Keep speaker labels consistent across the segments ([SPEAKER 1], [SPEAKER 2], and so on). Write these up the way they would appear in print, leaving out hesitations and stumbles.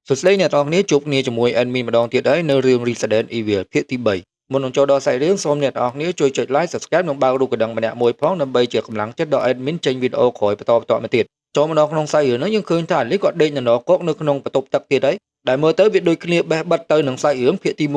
[SPEAKER 1] សួស្តីអ្នកទាំងអស់គ្នាជួបគ្នាជាមួយ admin ម្ដងទៀតហើយនៅរឿង Resident Evil ភាគទី3មុននឹងចូលដល់សាច់រឿងសូមអ្នកទាំងអស់គ្នាជួយចុច Like Subscribe និងបើករូបកណ្ដឹងម្នាក់មួយផងដើម្បីជាកម្លាំងចិត្តដល់ admin ចេញវីដេអូក្រោយបន្តបន្តមកទៀតចូលមកដល់ក្នុងសាច់រឿងនេះយើងឃើញថាអាលីគាត់ដេកនៅនរកនៅក្នុងបន្ទប់ទឹកទៀតហើយដែលមើលទៅវាដូចគ្នាបេះបិទទៅនឹងសាច់រឿងភាគទី1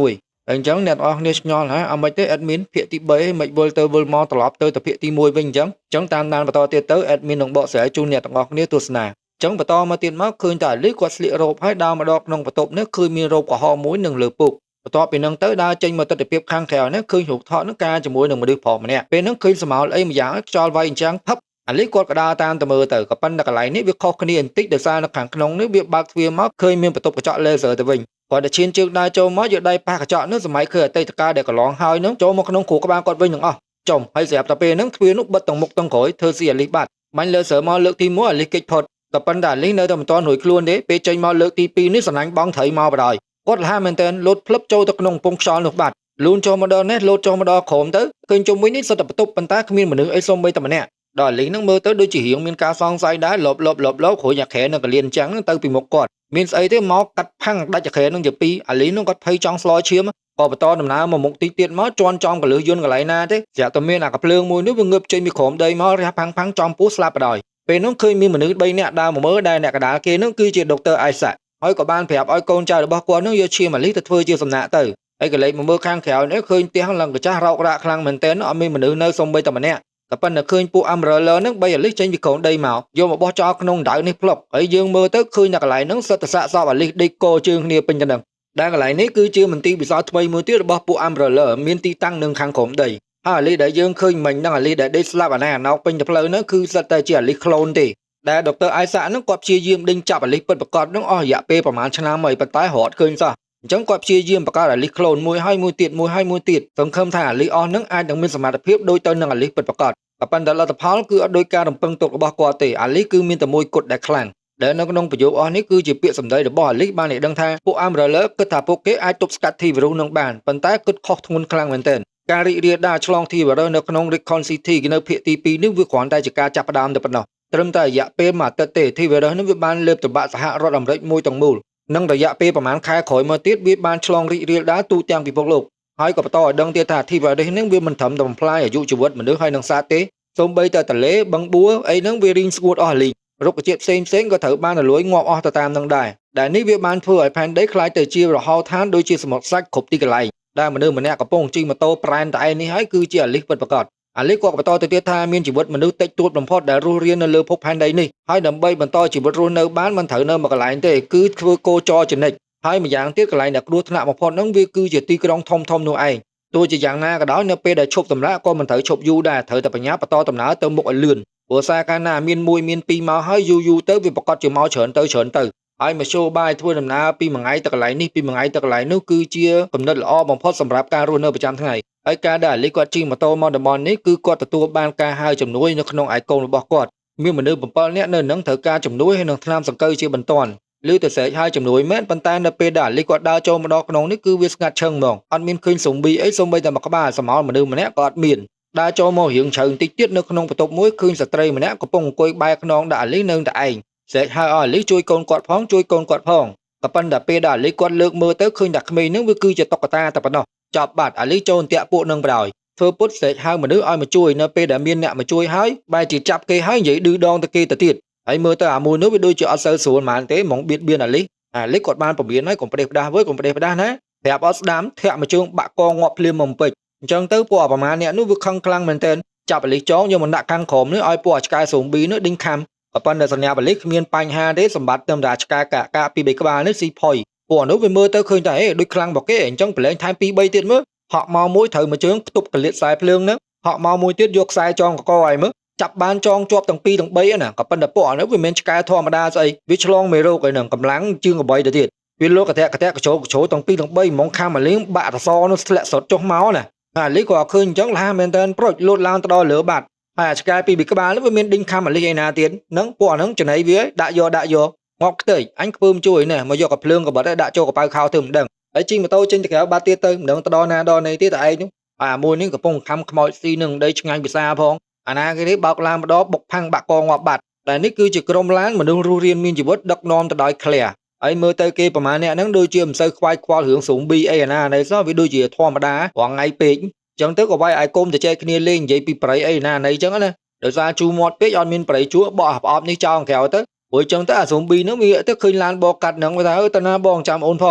[SPEAKER 1] ហើយអញ្ចឹងអ្នកទាំងអស់គ្នាឆ្ងល់ហាអត់មិនទេ admin ភាគទី3មិនវិលទៅវិលមកត្រឡប់ទៅទៅភាគទី1វិញអញ្ចឹងអញ្ចឹងតាមដានបន្តទៀតទៅ admin នឹងបកស្រាយជូនអ្នកទាំងអស់គ្នាទស្សនាចឹងបន្តមកទៀតមកឃើញតែអាលីគាត់ស្លៀករ៉ូបហើយដើរមកដល់ក្នុងបន្ទប់នេះឃើញមានរ៉ូបក្រហមមួយនឹងលើពុកបន្ទាប់ពីនឹងទៅដើរចេញមកទិដ្ឋភាពខាងក្រៅនេះឃើញរូបថតនឹងការជាមួយនឹងមនុស្សប្រុសម្នាក់ពេលហ្នឹងឃើញស្រមោលអីម្យ៉ាងខ្យល់វាយអញ្ចឹងផឹបអាលីគាត់ក៏ដើរតាមទៅមើលទៅក៏ប៉ុន្តែកន្លែងនេះវាខុសគ្នាបន្តិចដោយសារនៅខាងក្នុងនេះវាបើកទ្វារមកឃើញមានបន្ទប់កញ្ចក់ laser ទៅវិញគាត់តែឈានជើងដើរចូលមកយកដៃប៉ះកញ្ចក់នោះសម័យឃើញអតីតកាលដែលកន្លងហើយនឹងចូលមកក្នុងគ្រូក្បាលគាត់វិញទាំងអស់ចំហើយស្រាប់តែពេលហ្នឹងទ្វារនោះបិទទាំងមុខទាំងក្រោយធ្វើស៊ីអាលីបាត់បាញ់ laser មកលើកទី1អាលីគេចផុតក៏ប៉ុន្តែអាលីនៅតែមិនទាន់រួចខ្លួនទេពេលចេញមកលើកទី2នេះសំណាញ់បងត្រីមកបដ ாய் គាត់លះមែនតើលោតផ្លឹបចូលទៅក្នុងកំពង់ខ្យល់នោះបាត់លូនចូលមកដល់នេះលោតចូលមកដល់ក្រោមទៅឃើញជុំវិញនេះសុទ្ធតែបន្ទប់ប៉ុន្តែគ្មានមនុស្សអីសូម្បីតែម្នាក់ដល់អាលីនឹងមើលទៅដូចជារៀងមានការសង្ស័យដែរលបលបលបលបគ្រួញអាក្រែនឹងកលៀនអញ្ចឹងទៅពីមុខគាត់មានស្អីទេមកកាត់ផាំងដាច់អាក្រែនឹងជាពីរអាលីនឹងគាត់ភ័យចង់ស្លោឈាមក៏បន្តដំណើរមកមុខទីទៀតមកជន់ចំកលឹះយន្តកន្លែងណាទេស្រាប់តែមានអាកភ្លើងមួយនោះវាងើបចេញពីក្រោមដីមករះផាំងផាំងចំពោះស្លាប់បដ ாய் ពេលនោះឃើញមានមនុស្ស3នាក់ដើរមកមើលដែលអ្នកកដាលគេនោះគឺជាដុកទ័រអៃសាក់ហើយក៏បានប្រាប់ឲ្យកូនចៅរបស់គាត់នោះយកឈាមអាលីទៅធ្វើជាសំណាក់ទៅហើយកលេចមកមើលខាងក្រៅនេះឃើញផ្ទះឡើងកាចាស់រោគរាក់ខ្លាំងមែនទែនអត់មានមនុស្សនៅសូម្បីតែម្នាក់ក៏ប៉ុន្តែឃើញពួក Umbrella ហ្នឹងបីអាលីចេញពីក្រោមដីមកយកមកបោះចោលក្នុងដៅនេះផ្លុកហើយយើងមើលទៅឃើញតែកន្លែងហ្នឹងសុទ្ធតែសាកសពអាលីដេកកជើងគ្នាពេញទៅនឹងដែលកន្លែងនេះគឺជាមន្ទីរពិសោធន៍ថ្មីមួយទៀតរបស់ពួក Umbrella មានទីតាំងនៅខាងក្រោមដីហើយអាលីដែលយើងឃើញមិញហ្នឹងអាលីដែលដេកស្លាប់អាណាអាណោកពេញទៅផ្លូវហ្នឹងគឺសុទ្ធតែជាអាលី clone ទេដែលដុកទ័រអៃសាក់ហ្នឹងគាត់ព្យាយាមដេញចាប់អាលីពិតប្រាកដហ្នឹងអស់រយៈពេលប្រហែលឆ្នាំហើយប៉ុន្តែរត់ឃើញសោះអញ្ចឹងគាត់ព្យាយាមបង្កើតអាលី clone មួយហើយមួយទៀតមួយហើយមួយទៀតសង្ឃឹមថាអាលីអស់ហ្នឹងអាចនឹងមានសមត្ថភាពដូចទៅនឹងអាលីពិតប្រាកដក៏ប៉ុន្តែលទ្ធផលគឺអត់ដូចការរំពឹងទុករបស់គាត់ទេអាលីគឺមានតែមួយគត់ដែលខ្លាំងដែលនៅក្នុងប្រយោគអស់នេះគឺជាពាក្យសម្ដីរបស់អាលីបានឲ្យដឹងថាពួក Umbrella គិតថាពួកគេអាចទប់ស្កាត់ T-Virus នឹងបានប៉ុន្តែគិតខុសធ្ងន់ខ្លាំងមែនទែនការរីករាលដាលឆ្លង T-Virus នៅក្នុង Recon City នៅភាគទី2នេះវាគ្រាន់តែជាការចាប់ផ្ដើមតែប៉ុណ្ណោះត្រឹមតែរយៈពេលមួយអាទិត្យទេ T-Virus នេះវាបានលើបតបាក់សហរដ្ឋអាមេរិកមួយទាំងមូលនិងរយៈពេលប្រហែលខែក្រោយមកទៀតវាបានឆ្លងរីករាលដាលទូទាំងពិភពលោកហើយក៏បន្តឲ្យដឹងទៀតថា T-Virus នេះវាមិនត្រឹមតែបំផ្លាញអាយុជីវិតមនុស្សហើយនឹងសត្វទេសូម្បីតែទន្លេបឹងបួអីហ្នឹងវារីងស្ងួតអស់លីងរុក្ខជាតិផ្សេងផ្សេងក៏ត្រូវបានរលួយងាប់អស់ទៅតាមនឹងដែរដែលនេះវាបានធ្វើឲ្យផែនដីក្លាយទៅជារហោឋានដូចជាសមុទ្រខ្សាច់គ្រប់ទីកន្លែងដែលមនុស្សម្នាក់កំពុងជិះម៉ូតូប្រែនតែឯនេះហើយគឺជាអាលីសពិតប្រាកដអាលីសក៏បន្តទៅទៀតថាមានជីវិតមនុស្សតិចតួចបំផុតដែលរស់រាននៅលើភពផែនដីនេះហើយដើម្បីបន្តជីវិតរស់នៅបានមិនត្រូវនៅមួយកន្លែងទេគឺធ្វើគោចរជានិច្ចហើយម្យ៉ាងទៀតកន្លែងដែលគ្រោះថ្នាក់បំផុតហ្នឹងវាគឺជាទីក្រុងធំធំនោះឯងទោះជាយ៉ាងណាក៏ដោយនៅពេលដែលឈប់សម្រាកក៏មិនត្រូវឈប់យូរដែរត្រូវតែបញ្ញាបន្តដំណើរទៅមុខឲ្យលឿនព្រោះសារកាលណាមានមួយមានពីរមកហើយយូរយូរទៅវាប្រកាសជាមកច្រើនទៅច្រើនទៅហើយមធ្យោបាយធ្វើដំណើរពីមួយថ្ងៃទៅកន្លែងនេះពីមួយថ្ងៃទៅកន្លែងនោះគឺជាគំនិតល្អបំផុតសម្រាប់ការរស់នៅប្រចាំថ្ងៃហើយការដែលអាលីគាត់ជិះម៉ូតូមកតំបន់នេះគឺគាត់ទទួលបានការហៅជំនួយនៅក្នុងឯកូនរបស់គាត់មានមនុស្ស7នាក់នៅនឹងត្រូវការជំនួយហើយនឹងថ្នាំសង្កូវជាបន្ទាន់ឬទៅស្រែកហៅជំនួយមែនប៉ុន្តែនៅពេលដែលអាលីគាត់ដើរចូលមកដល់ក្នុងនេះគឺវាស្ងាត់ឈឹងហ្មងអត់មានឃើញសូំប៊ីអីសូម្បីតែមួយក្បាលសមោលមនុស្សម្នាក់ក៏អត់មានដើរចូលមករៀងជ្រៅបន្តិចទៀតនៅក្នុងបន្ទប់មួយឃើញស្ត្រីម្នាក់កំពុងអង្គុយបែរខ្នងដាក់អាលីនៅតែឯងស្រែកហៅឲ្យអាលីជួយកូនគាត់ផងជួយកូនគាត់ផងក៏ប៉ុន្តែពេលដែលអាលីគាត់លើកមើលទៅឃើញតែក្មេងនឹងវាគឺជាតុក្កតាតែប៉ុណ្ណោះចប់បាត់អាលីចូលអន្ទាក់ពួកនឹងបដ ாய் ធ្វើពុតស្រែកហៅមនុស្សឲ្យមកជួយនៅពេលដែលមានអ្នកមកជួយហើយបែរជាចាប់គេហើយនិយាយឌឺដងទៅគេទៅទៀតហើយមើលទៅអាមួយនោះវាដូចជាអត់សូវស្រួលហ្មងទេហ្មងបៀតបៀនអាលីអាលីគាត់បានពមៀនហើយកុំប្រេះផ្ដាស់វើយកុំប្រេះផ្ដាស់ណាប្រាប់អត់ស្ដាំធាក់មួយជើងបាក់កងាប់ភ្លាមមកពេចអញ្ចឹងទៅពួកអាប្រមាណអ្នកនោះវាខឹងខ្លាំងមែនទែនចាប់អាលីចងយកមកដាក់ខាងក្រោមនេះឲ្យពួកអាឆ្កែសូមប៊ីនោះដេញខំក៏ប៉ុន្តែសញ្ញាអាលីគ្មានបញ្ហាទេសម្បត្តិត្រឹមតែឆ្កែកាកាពីបីក្បាលនេះស៊ីផុយពួកអានោះវាមើលទៅឃើញតែហេដូចខ្លាំងរបស់គេអញ្ចឹងប្រឡែងថែម2 3ទៀតមើលហក់មកមួយត្រូវមួយជើងផ្ទប់កលៀតខ្សែភ្លើងហ្នឹងហក់មកមួយទៀតយកខ្សែចងកកឲ្យមើលចាប់បានចងជាប់ទាំង2ទាំង3ណាក៏ប៉ុន្តែពួកអានោះវាមិនឆ្កែធម្មតាស្អីវាឆ្លងមេរោគឯហ្នឹងកម្លាំងជាងកបីទៅទៀតវាលោកកតាកតាកជ្រោកជ្រោទាំង2ទាំង3ហ្មងខាំអាលៀងបាក់តសនោះធ្លាក់សុតចុះមកណាអាលីក៏ឃើញអញ្ចឹងលះមែនតើប្រុចលូតឡើងទៅដល់លើបាត់ហើយអាឆ្កែពីរក្បាលនោះវាមានដេញខាំអាលីឯណាទៀតហ្នឹងពួកអាហ្នឹងចំណៃវាដាក់យកដាក់យកងាប់ខ្ទេចអញខ្ពើមជួយនេះមកយកកាភ្លើងកបិតឲ្យដាក់ចូលកប៉ៅខោធ្វើមិនដឹងហើយជិះម៉ូតូចេញទៅក្រៅបាត់ទៀតទៅមិនដឹងទៅដល់ណាដល់ណីទៀតតែឯងនោះអាមួយនេះកំពុងខំខ្មោចស៊ីនឹងដីឆ្ងាញ់ពិសាផងអាណាគេនេះបោកឡានម្ដងបុកផាំងបាក់កងាប់បាត់តែនេះគឺជាក្រុមឡានមនុស្សរស់រានមានជីវិតដឹកនាំទៅដោយ Claire ហើយមើលទៅគេប្រហែលអ្នកហ្នឹងដូចជាមិនសូវខ្វាយខ្វល់រឿង zombie អីអាណាណីសោះវាដូចជាធម្មតារាល់ថ្ងៃពេកអញ្ចឹងទៅក៏វាយឲ្យកុំទៅចែកគ្នាលេងនិយាយពីប្រៃអីណាណីអញ្ចឹងណាដោយសារជូរមាត់ពេកអត់មានប្រៃជួបក់ប្រអប់នេះចោលក្រៅទៅព្រោះអញ្ចឹងទៅអា zombie ហ្នឹងវាទៅឃើញឡានបកាត់ហ្នឹងវាថាអឺតើណាបងចាំអូនផ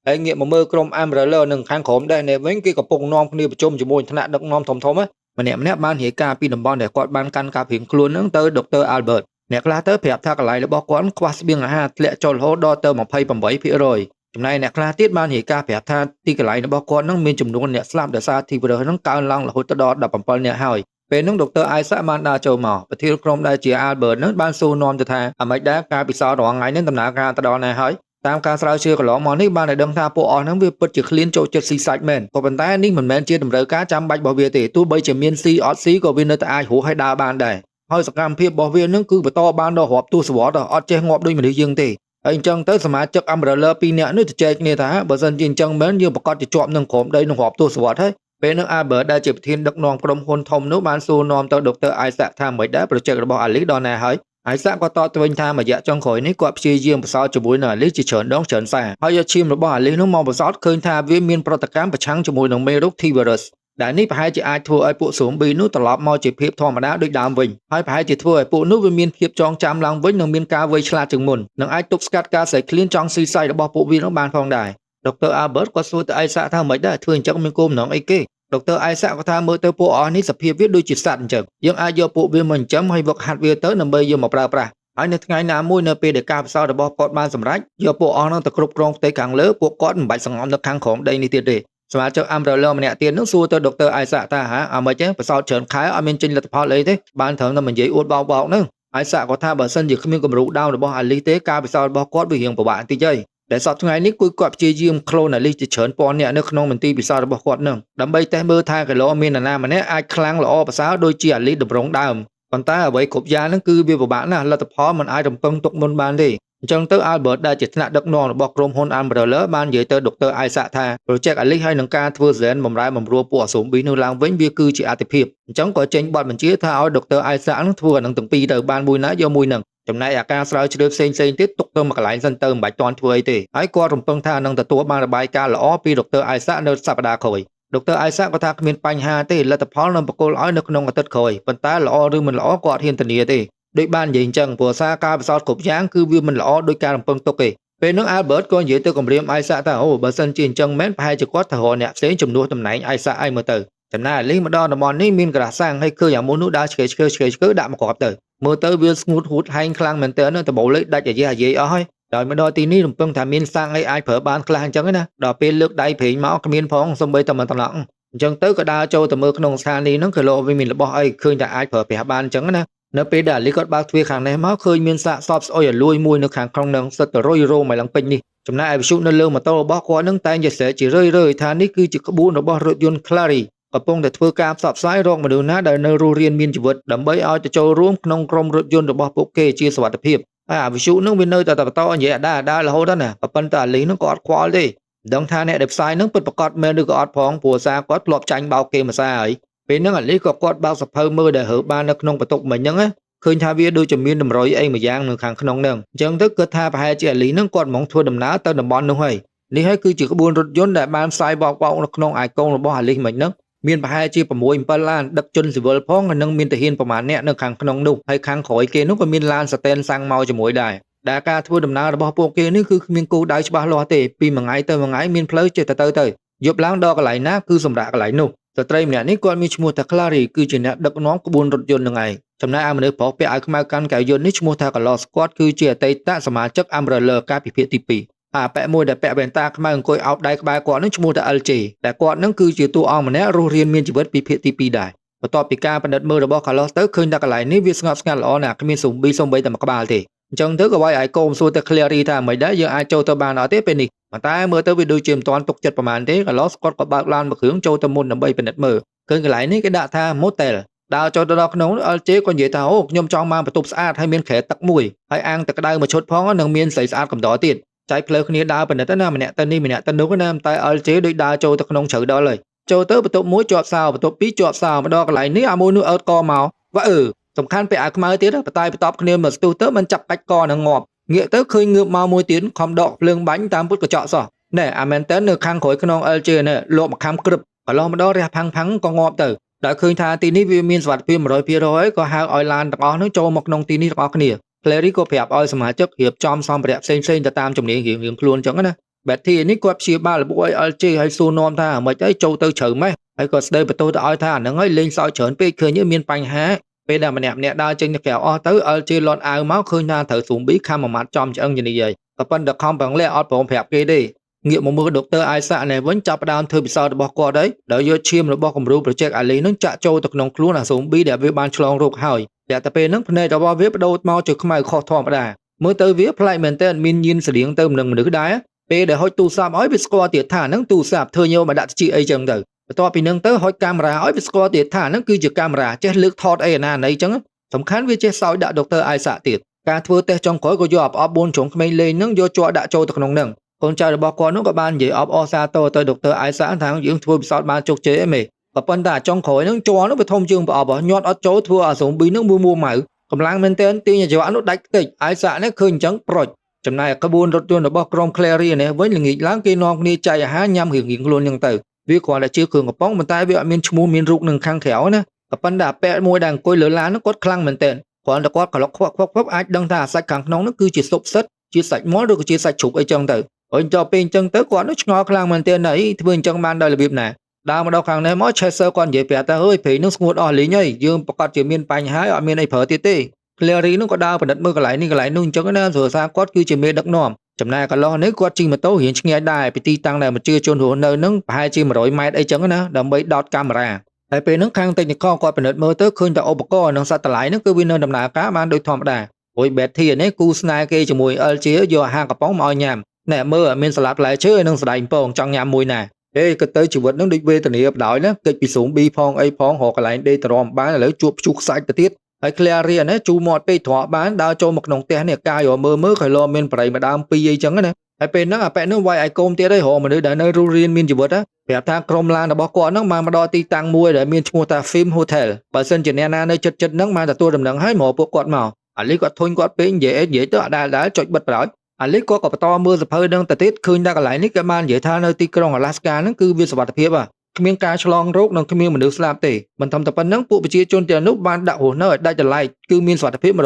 [SPEAKER 1] ងហើយងាកមកមើលក្រុម Umbrella នឹងខាងក្រោមដែរនេះវិញគេកំពុងនាំគ្នាប្រជុំជាមួយថ្នាក់ដឹកនាំធំធំម្នាក់ម្នាក់បានរាយការណ៍ពីតំបន់ដែលគាត់បានកាន់កាប់រៀងខ្លួនហ្នឹងទៅ Dr. Albert អ្នកខ្លះទៅប្រាប់ថាកន្លែងរបស់គាត់ខ្វះស្បៀងអាហារធ្លាក់ចុះរហូតដល់ទៅ28%ចំណែកអ្នកខ្លះទៀតបានរាយការណ៍ប្រាប់ថាទីកន្លែងរបស់គាត់នឹងមានចំនួនអ្នកស្លាប់ដោយសារធីវីរុសនឹងកើនឡើងរហូតដល់17អ្នកហើយពេលនោះដុកទ័រអាយសាក់បានដើរចូលមកប្រធានក្រុមដែលជា Albert នឹងបានសួរនាំទៅថាអាម៉េចដែរការពិសោធន៍រាល់ថ្ងៃនេះដំណើរការទៅដល់ណាហើយតាមការស្រាវជ្រាវកន្លងមកនេះបានឲ្យដឹងថាពួកអស់ហ្នឹងវាពិតជាឃ្លានចូលចិត្តស៊ីសាច់មែនក៏ប៉ុន្តែនេះមិនមែនជាតម្រូវការចាំបាច់របស់វាទេទោះបីជាមានស៊ីអត់ស៊ីក៏វានៅតែអាចរស់ឲ្យដើរបានដែរហើយសកម្មភាពរបស់វានឹងគឺបន្តបានដល់រាប់ទសវត្សរ៍អត់ចេះងាប់ដូចមនុស្សយើងទេហើយអញ្ចឹងទៅសមាជិក Umbrella ពីរនាក់នោះជជែកគ្នាថាបើសិនជាអញ្ចឹងមែនយើងប្រកាសជាជាប់នឹងក្រោមដីនឹងរាប់ទសវត្សរ៍ហើយពេលនោះ Albert ដែលជាប្រធានដឹកនាំក្រុមហ៊ុនធំនោះបានសួរនាំទៅដុកទ័រ Isaac ថាមិនដែរ project របស់ Alice ដល់ណាហើយ Isaac ក៏តបទៅវិញថាមួយរយៈចុងក្រោយនេះគាត់ព្យាយាមប្រសើរជាមួយនឹង Alice ជាច្រើនដងច្រើនសារហើយយកឈាមរបស់ Alice នោះមកប្រសើរឃើញថាវាមានប្រតិកម្មប្រឆាំងជាមួយនឹងមេរោគ T-virus ដែលនេះប្រហែលជាអាចធ្វើឲ្យពួក zombie នោះត្រឡប់មកជាភាពធម្មតាដូចដើមវិញហើយប្រហែលជាធ្វើឲ្យពួកនោះវាមានភាពចងចាំឡើងវិញនិងមានការវៃឆ្លាតជាងមុននិងអាចទប់ស្កាត់ការស្រែកឃ្លានចង់ស៊ីសាច់របស់ពួកវានោះបានផងដែរដុកទ័រ Albert ក៏សួរទៅអៃសាក់ថាមិនដែរធ្វើអញ្ចឹងមានគោលបំណងអីគេដុកទ័រអៃសាក់ក៏ថាមើលទៅពួកអស់នេះសភាពវាដូចជាសត្វអញ្ចឹងយើងអាចយកពួកវាមកចិញ្ចឹមហើយវឹកហាត់វាទៅដើម្បីយកមកប្រើប្រាស់ហើយនៅថ្ងៃណាមួយនៅពេលដែលការពិសោធន៍របស់គាត់បានសម្រេចយកពួកអស់នោះទៅគ្រប់គ្រងផ្ទៃខាងលើពួកគាត់មិនបាច់សង្ងំនៅខាងក្រោមដីនេះទៀតទេសមាជិក Umbrella ម្នាក់ទៀតនឹងសួរទៅដុកទ័រអៃសាក់ថាហាអាម៉េចទេប្រសោតច្រើនខែអត់មានចេញលទ្ធផលអីទេបានត្រឹមតែនិយាយអួតបោកបោកហ្នឹងអៃសាក់ក៏ថាបើសិនជាគ្មានគំរូដើមរបស់ Alice ទេការពិសោធន៍របស់គាត់វារៀងពិបាកបន្តិចហើយដែលសពថ្ងៃនេះគឺគាត់ព្យាយាម clone Alice ជាច្រើនពាន់នាក់នៅក្នុងមន្ទីរពិសោធន៍របស់គាត់នឹងដើម្បីតេស្តមើលថាគីឡូមាននរណាម្នាក់អាចខ្លាំងល្អប្រសើរដូចជា Alice តម្រង់ដើមប៉ុន្តែអ្វីគ្រប់យ៉ាងហ្នឹងគឺវាពិបាកណាស់លទ្ធផលមិនអាចរំពឹងទុកមុនបានទេអញ្ចឹងទៅ Albert ដែលជាថ្នាក់ដឹកនាំរបស់ក្រុមហ៊ុន Umbrella បាននិយាយទៅដុកទ័រ Isaac ថា Project Alice ហើយនឹងការធ្វើ Zen បំរែបំរួលពួកអា zombie នោះឡើងវិញវាគឺជាអាទិភាពអញ្ចឹងក៏ចេញបទបញ្ជាថាឲ្យដុកទ័រ Isaac នឹងធ្វើអានឹងទាំងពីរទៅបានមួយណាយកមួយនឹងចំណែកអាការស្រាវជ្រាវផ្សេងៗទៀតទុកទៅមួយកន្លែងសិនទៅមិនបាច់ទាន់ធ្វើអីទេហើយគាត់រំពឹងថានឹងទទួលបានរបាយការណ៍ល្អពីដុកទ័រ Isaac នៅសប្តាហ៍ក្រោយដុកទ័រ Isaac ក៏ថាគ្មានបញ្ហាទេលទ្ធផលនឹងប្រគល់ឲ្យនៅក្នុងអាទិត្យក្រោយប៉ុន្តែល្អឬមិនល្អគាត់ហ៊ានធានាទេដូចបាននិយាយអញ្ចឹងព្រោះសារការពិសោធន៍គ្រប់យ៉ាងគឺវាមិនល្អដោយការរំពឹងទុកទេពេលនោះ Albert ក៏និយាយទៅគម្រាម Isaac ថាអូបើសិនជាអញ្ចឹងមែនប្រហែលជាគាត់ទៅរកអ្នកផ្សេងជំនួសតំណែង Isaac ឲ្យមើលទៅចំណែក Alice មកដល់តំបន់នេះមានក្រាស់សាំងហើយឃើញអាមួយនោះដើរឆ្កេឆ្កើឆ្កេឆ្កើដាក់មកគ្រាប់ទៅមើលទៅវាស្ងួតហួតហែងខ្លាំងមែនទែនដំបូលលេខដាច់អាយអាយអស់ហើយដោយមកដល់ទីនេះរំពឹងថាមានសាំងអីអាចប្រើបានខ្លះអញ្ចឹងណាដល់ពេលលើកដៃព្រេងមកគ្មានផងសូម្បីតែមិនតំណក់អញ្ចឹងទៅក៏ដើរចូលទៅមើលក្នុងស្ថានីយ៍ហ្នឹងគីឡូវាមានរបស់អីឃើញតែអាចប្រើប្រាស់បានអញ្ចឹងណានៅពេលដែលអាលីគាត់បើកទ្វារខាងនេះមកឃើញមានសាកសពស្អុយឲ្យលួយមួយនៅខាងក្នុងនឹងសិតតែរុយរោមឲ្យឡើងពេញនេះចំណែកឯវិទ្យុនៅលើម៉ូតូរបស់គាត់នឹងតែងតែស្រែកជារឿយៗថានេះគឺជាក្បួនរបស់រថយន្ត Clary កំពុងតែធ្វើការផ្សព្វផ្សាយរកមនុស្សណាដែលនៅរស់រានមានជីវិតដើម្បីឲ្យទៅចូលរួមក្នុងក្រុមរថយន្តរបស់ពួកគេជាសុវត្ថិភាពហើយអាវិទ្យុនឹងវានៅតែបន្តនិយាយអាដាអាដារហូតណាប៉ុន្តែអាលីនឹងក៏អត់ខ្វល់ទេមិនដឹងថាអ្នកដែលផ្សាយនឹងពិតប្រាកដមែនឬក៏អត់ផងព្រោះសារគាត់ធ្លាប់ចាញ់បោកគេមួយសារហើយពេលហ្នឹងអាលីក៏គាត់បើកសភៅមើលដែលរើបាននៅក្នុងបន្ទប់មិញហ្នឹងណាឃើញថាវាដូចជាមានតម្រុយអីមួយយ៉ាងនៅខាងក្នុងហ្នឹងអញ្ចឹងទៅគិតថាប្រហែលជាអាលីហ្នឹងគាត់ហ្មងធ្វើដំណើរទៅតំបន់នោះហើយនេះហើយគឺជាក្បួនរថយន្តដែលបានផ្សាយបោកបោកនៅក្នុងអាយកូនរបស់អាលីមិញហ្នឹងមានប្រហែលជា6 7ឡានដឹកជនស៊ីវិលផងនិងមានទាហានប្រមាណអ្នកនៅខាងក្នុងនោះហើយខាងក្រោយគេនោះក៏មានឡានសាតែនសាំងមកជាមួយដែរដែលការធ្វើដំណើររបស់ពួកគេនេះគឺគ្មានគោលដៅច្បាស់លាស់ទេពីមួយថ្ងៃទៅមួយថ្ងៃមានផ្លូវចេះតែទៅយប់ឡើងដល់កន្លែងណាគឺសម្រាប់កន្លែងនោះស្ត្រីម្នាក់នេះគាត់មានឈ្មោះថា Clary គឺជាអ្នកដឹកនាំក្បួនរថយន្តនឹងឯងចំណែកឯមនុស្សប្រុសពាក់អាវខ្មៅកាន់កែវយន្តនេះឈ្មោះថា Carlos គាត់គឺជាអតីតសមាជិក Umbrella កាលពីភាគទី2អាប៉ែមួយដែលពាក់វ៉ែនតាខ្មៅអង្គុយអោបដៃក្បែរគាត់នឹងឈ្មោះថា LJ តែគាត់នឹងគឺជាតួអង្គម្នាក់រស់រានមានជីវិតពីភាគទី2ដែរបន្ទាប់ពីការពិនិត្យមើលរបស់ Carlos ទៅឃើញថាកន្លែងនេះវាស្ងប់ស្ងាត់ល្អណាស់គ្មាន zombie សូម្បីតែមួយក្បាលទេអញ្ចឹងទៅក៏វាយឲ្យកូនសួរទៅ Clary ថាមិនដែរយើងអាចចូលទៅបានអត់ទេពេលនេះប៉ុន្តែមើលទៅវាដូចជាមិនទាន់ទុកចិត្តប្រហែលទេ Carlos គាត់ក៏បើកឡានមួយគ្រឿងចូលទៅមុនដើម្បីពិនិត្យមើលឃើញកន្លែងនេះគេដាក់ថា Motel ដើរចូលទៅដល់ក្នុង LJ ក៏និយាយថាអូខ្ញុំចង់បានបន្ទប់ស្អាតហើយមានគ្រែទឹកមួយហើយអាងទឹកក្តៅមួយឈុតផងនិងមានស្រីស្អាតកំដរទៀតចែកផ្លូវគ្នាដើរពិនិត្យណាម្នាក់ទៅនេះម្នាក់ទៅនោះណាតែ LJ ដូចដើរចូលទៅក្នុងជ្រៅដល់ហើយចូលទៅបន្ទប់មួយជាប់សោបន្ទប់ពីរជាប់សោមកដល់កន្លែងនេះអាមួយនោះអើតកមកវ៉ាអឺសំខាន់ពេលអាខ្មៅទៀតបតាយបន្ទប់គ្នាមកស្ទុះទៅមិនចាប់កាច់កនឹងងាប់ ងាកទៅឃើញងើបមកមួយទៀតខំដកភ្លើងបាញ់តាមពុតកញ្ចក់សោះណែអាមែនតើនៅខាងក្រោយខ្នង LJ នេះលក់មកខំក្រឹបកន្លោះម្ដងរះផាំងផាំងក៏ងាប់ទៅដល់ឃើញថាទីនេះវាមានសុវត្ថិភាព100%ក៏ហៅឲ្យឡានទាំងអស់នោះចូលមកក្នុងទីនេះទាំងអស់គ្នា Clary ក៏ប្រាប់ឲ្យសមាជិករៀបចំសម្ភារៈផ្សេងៗទៅតាមជំនាញរៀងៗខ្លួនចឹងណា Betty នេះគាត់ព្យាបាលរបួសឲ្យ LJ ហើយសួរនាំថាមិនអីចូលទៅជ្រៅម៉េះហើយក៏ស្ដីបន្ទោសទៅឲ្យថាអាហ្នឹងហើយលេងសើចច្រើនពេកឃើញមានបញ្ហាពេលដែលម្នាក់ម្នាក់ដើរចេញទៅក្រៅអស់ទៅ LJ លត់អាវមកឃើញថាត្រូវស៊ូមប៊ីខំមួយម៉ាត់ចំឆ្អឹងជំនីហើយក៏ប៉ុន្តែខំប្រងលះអត់ព្រមប្រាប់គេទេងាកមកមើលដុកទ័រអាយសាក់នេះវិញចាប់ផ្ដើមធ្វើពិសោធន៍របស់គាត់ហើយដោយយកឈាមរបស់គំរូ Project Ali នឹងចាក់ចូលទៅក្នុងខ្លួនអាស៊ូមប៊ីដែលវាបានឆ្លងរោគហើយតែទៅពេលហ្នឹងភ្នែករបស់វាបដូរមកជាខ្មៅខុសធម្មតាមើលទៅវាប្លែកមែនទែនមានញៀនស្រៀងទៅនឹងមនុស្សដែរពេលដែលហុចទូរស័ព្ទឲ្យវាស្គាល់ទៀតថាហ្នឹងទូរស័ព្ទធ្វើញោមកដាក់ជីអីចឹងទៅបន្ទាប់ពីហ្នឹងទៅហុចកាមេរ៉ាឲ្យវាស្គាល់ទៀតថាហ្នឹងគឺជាកាមេរ៉ាចេះលើកថតអីអាណាណីចឹងសំខាន់វាចេះសោយដាក់ដុកទ័រអាយសាក់ទៀតការធ្វើតេស្តចុងក្រោយក៏យកអបអប4ជ្រុងក្មេងលេងហ្នឹងយកជ័រដាក់ចូលទៅក្នុងហ្នឹងកូនចៅរបស់គាត់នោះក៏បាននិយាយអបអរសាទរទៅដុកទ័រអាយសាថាយើងធ្វើពិសោធន៍បានជោគជ័យអីមេក៏ប៉ុន្តែចុងក្រោយហ្នឹងជ័រនោះវាធំជាងប្រអប់ញាត់អត់ចូលធ្វើអាស៊ូមប៊ីហ្នឹងមួមួម៉ៅកម្លាំងមែនទែនទាញអាយុនោះដាច់ខ្ទេចអាយសានេះឃើញអញ្ចឹងប្រុចចំណែកក្បួនរថយន្តរបស់ក្រុម Clary នេះវិញល្ងាចឡើងគេនាំគ្នាចែកអាហារញ៉ាំរៀងៗខ្លួនអញ្ចឹងទៅវាគ្រាន់តែជាគ្រឿងកំប៉ុងប៉ុន្តែវាអត់មានឈ្មោះមានរូបនឹងខាងក្រៅណាក៏ប៉ុន្តែអាពាក់មួយដែលអង្គុយលើឡាននោះគាត់ខ្លាំងមែនទែនគ្រាន់តែគាត់ក្លុកខ្វក់ខ្វក់ខ្វក់អាចដឹងថាសាច់ខាងក្នុងនោះគឺជាស៊ុបសិតជាសាច់មាន់ឬក៏ជាសាច់ជ្រូកអីចឹងទៅហើយចុះពេលអញ្ចឹងទៅគាត់នោះឆ្ងល់ខ្លាំងមែនទែនណាធ្វើអញ្ចឹងបានដោយរបៀបណាដើរមកដល់ខាងនេះមក Chaser គាត់និយាយប្រាប់ថាអើយព្រៃនឹងស្ងួតអស់លីងហើយយើងប្រកាសជាមានបញ្ហាអត់មានអីប្រើទៀតទេ Clary នោះក៏ដើរពិនិត្យមើលកន្លែងនេះកន្លែងនោះអញ្ចឹងណាព្រោះសារគាត់គឺជាមេដឹកនាំចំណែកកន្លោះនេះគាត់ជិះម៉ូតូរៀងឆ្ងាយដែរពីទីតាំងដែលប្រជាជនរស់នៅនឹងប្រហែលជា100ម៉ែត្រអីចឹងណាដើម្បីដោតកាមេរ៉ាហើយពេលហ្នឹងខាង technical គាត់ពិនិត្យមើលទៅឃើញតែឧបករណ៍និងសត្វតឡៃហ្នឹងគឺវានៅដំណើរការបានដូចធម្មតាអូយ Betty នេះគូស្នេហ៍គេជាមួយ LG យកអាហារកំប៉ុងមកឲ្យញ៉ាំណែមើលមានសាឡាត់ផ្លែឈើនិងសណ្តែកពងចង់ញ៉ាំមួយណាហេក៏ទៅជីវិតនឹងដូចវេទនាបដ ாய் ណាកិច្ចពីស៊ូមប៊ីផងអីផងរកកន្លែងដេកទ្រាំបានឥឡូវជួបព្យុះខ្សាច់ទៅទៀតហើយ Clary នេះជូរមាត់ពេកទ្រាំបានដើរចូលមកក្នុងផ្ទះនេះកាយរមើលមើលខៃឡមានប្រៃម្ដើមពីរអីចឹងណាហើយពេលហ្នឹងអាប៉ែហ្នឹងវាយឲ្យកូនទៀតឯងរកមនុស្សដែលនៅរស់រានមានជីវិតណាប្រាប់ថាក្រុមឡានរបស់គាត់ហ្នឹងបានមកដល់ទីតាំងមួយដែលមានឈ្មោះថា Film Hotel បើសិនជាអ្នកណានៅចិត្តចិត្តហ្នឹងបានទទួលដំណឹងហើយមកពួកគាត់មកអាលីគាត់ធុញគាត់ពេកនិយាយអីនិយាយទៅអាដែលចុចបិទប្រោយអាលីគាត់ក៏បន្តមើលសភៅនឹងទៅទៀតឃើញថាកន្លែងនេះគេបាននិយាយថានៅទីក្រុងអាឡាស្កាហ្នឹងគឺវាសុវត្ថិភាពគ្មានការឆ្លងរោគនិងគ្មានមនុស្សស្លាប់ទេមិនធំតែប៉ុណ្្នឹងពួកប្រជាជនទាំងនោះបានដាក់រស់នៅឲ្យដាច់ដライគឺមានសុវត្ថិភាព100%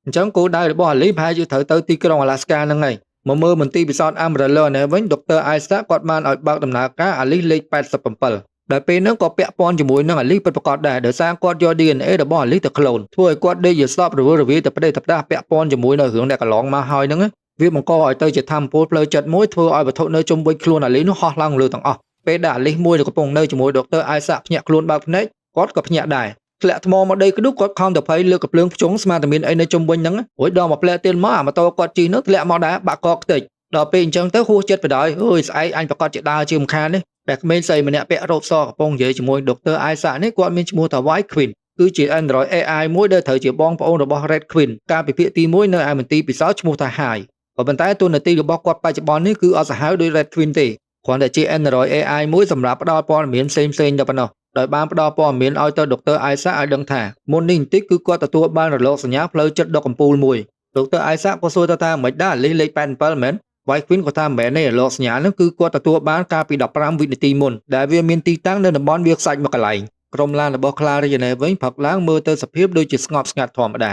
[SPEAKER 1] អញ្ចឹងគោលដៅរបស់អាលីប្រហែលជាត្រូវទៅទីក្រុងអាឡាស្កាហ្នឹងហើយមកមើលមន្ទីរពិសោធន៍ Umbrella នេះវិញដុកទ័រ Isaac គាត់បានឲ្យបើកដំណើរការអាលីលេខ87ដែលពេលហ្នឹងក៏ពាក់ព័ន្ធជាមួយនឹងអាលីពិតប្រាកដដែរដោយសារគាត់យក DNA របស់អាលីទៅក្លូនធ្វើឲ្យគាត់ដេកយល់ស្លាប់រវើរវាយទៅប្តេទៅផ្ដាស់ពាក់ព័ន្ធជាមួយនៅរឿងដែលកន្លងមកហើយហ្នឹងវាបង្កឲ្យទៅជាធម្មពលផ្លូវចិត្តមួយធ្វើឲ្យវត្ថុនៅជុំវិញខ្លួនអាលីនោះហោះឡើងលើទាំងអស់ពេលដែលអាលីមួយកំពុងនៅជាមួយដុកទ័រអាយសាក់ភ្ញាក់ខ្លួនបើកភ្នែកគាត់ក៏ភ្ញាក់ដែរធ្លាក់ថ្មមកដីក្ដុកគាត់ខំទៅភ័យលើកកំភ្លើងភ្ជង់ស្មានតែមានអីនៅជុំវិញហ្នឹងរួចដល់មកផ្លែទៀតមកអាម៉ូតូគាត់ជិះនោះធ្លាក់មកដែរបាក់កខ្ទេចដល់ពេលអញ្ចឹងទៅហួសចិត្តបដ ாய் អើយស្អែកអញប្រកាសជាដើរជាមិនខាននេះតែក្មេងស្រីម្នាក់ពាក់រ៉ូបសកំពុងនិយាយជាមួយដុកទ័រអាយសាក់នេះគាត់មានឈ្មោះថា White Queen គឺជា Android AI មួយដែលត្រូវជាបងប្អូនរបស់ Red Queen កាលពីភាគទី1នៅឯមន្ទីរពិសោធន៍ឈ្មោះថា High ក៏ប៉ុន្តែតួនាទីរបស់គាត់បច្ចុប្បន្ននេះគឺអត់សាហាវដូច Red Queen ទេគ្រាន់តែជា Android AI មួយសម្រាប់ផ្ដល់ព័ត៌មានផ្សេងៗតែប៉ុណ្ណោះដោយបានផ្ដល់ព័ត៌មានឲ្យទៅដុកទ័រអាយសាឲ្យដឹងថាមុននេះបន្តិចគឺគាត់ទទួលបានរលកសញ្ញាផ្លូវចិត្តដ៏កំពូលមួយដុកទ័រអាយសាក៏សួរទៅថាមិនដែរលិះលេខ87មែន White Queen ក៏ថាមិនមែនទេរលកសញ្ញានោះគឺគាត់ទទួលបានកាលពី15វិនាទីមុនដែលវាមានទីតាំងនៅតំបន់វាខ្សាច់មួយកន្លែងក្រុមឡានរបស់ Clary នេះវិញផឹកឡើងមើលទៅសភាពដូចជាស្ងប់ស្ងាត់ធម្មត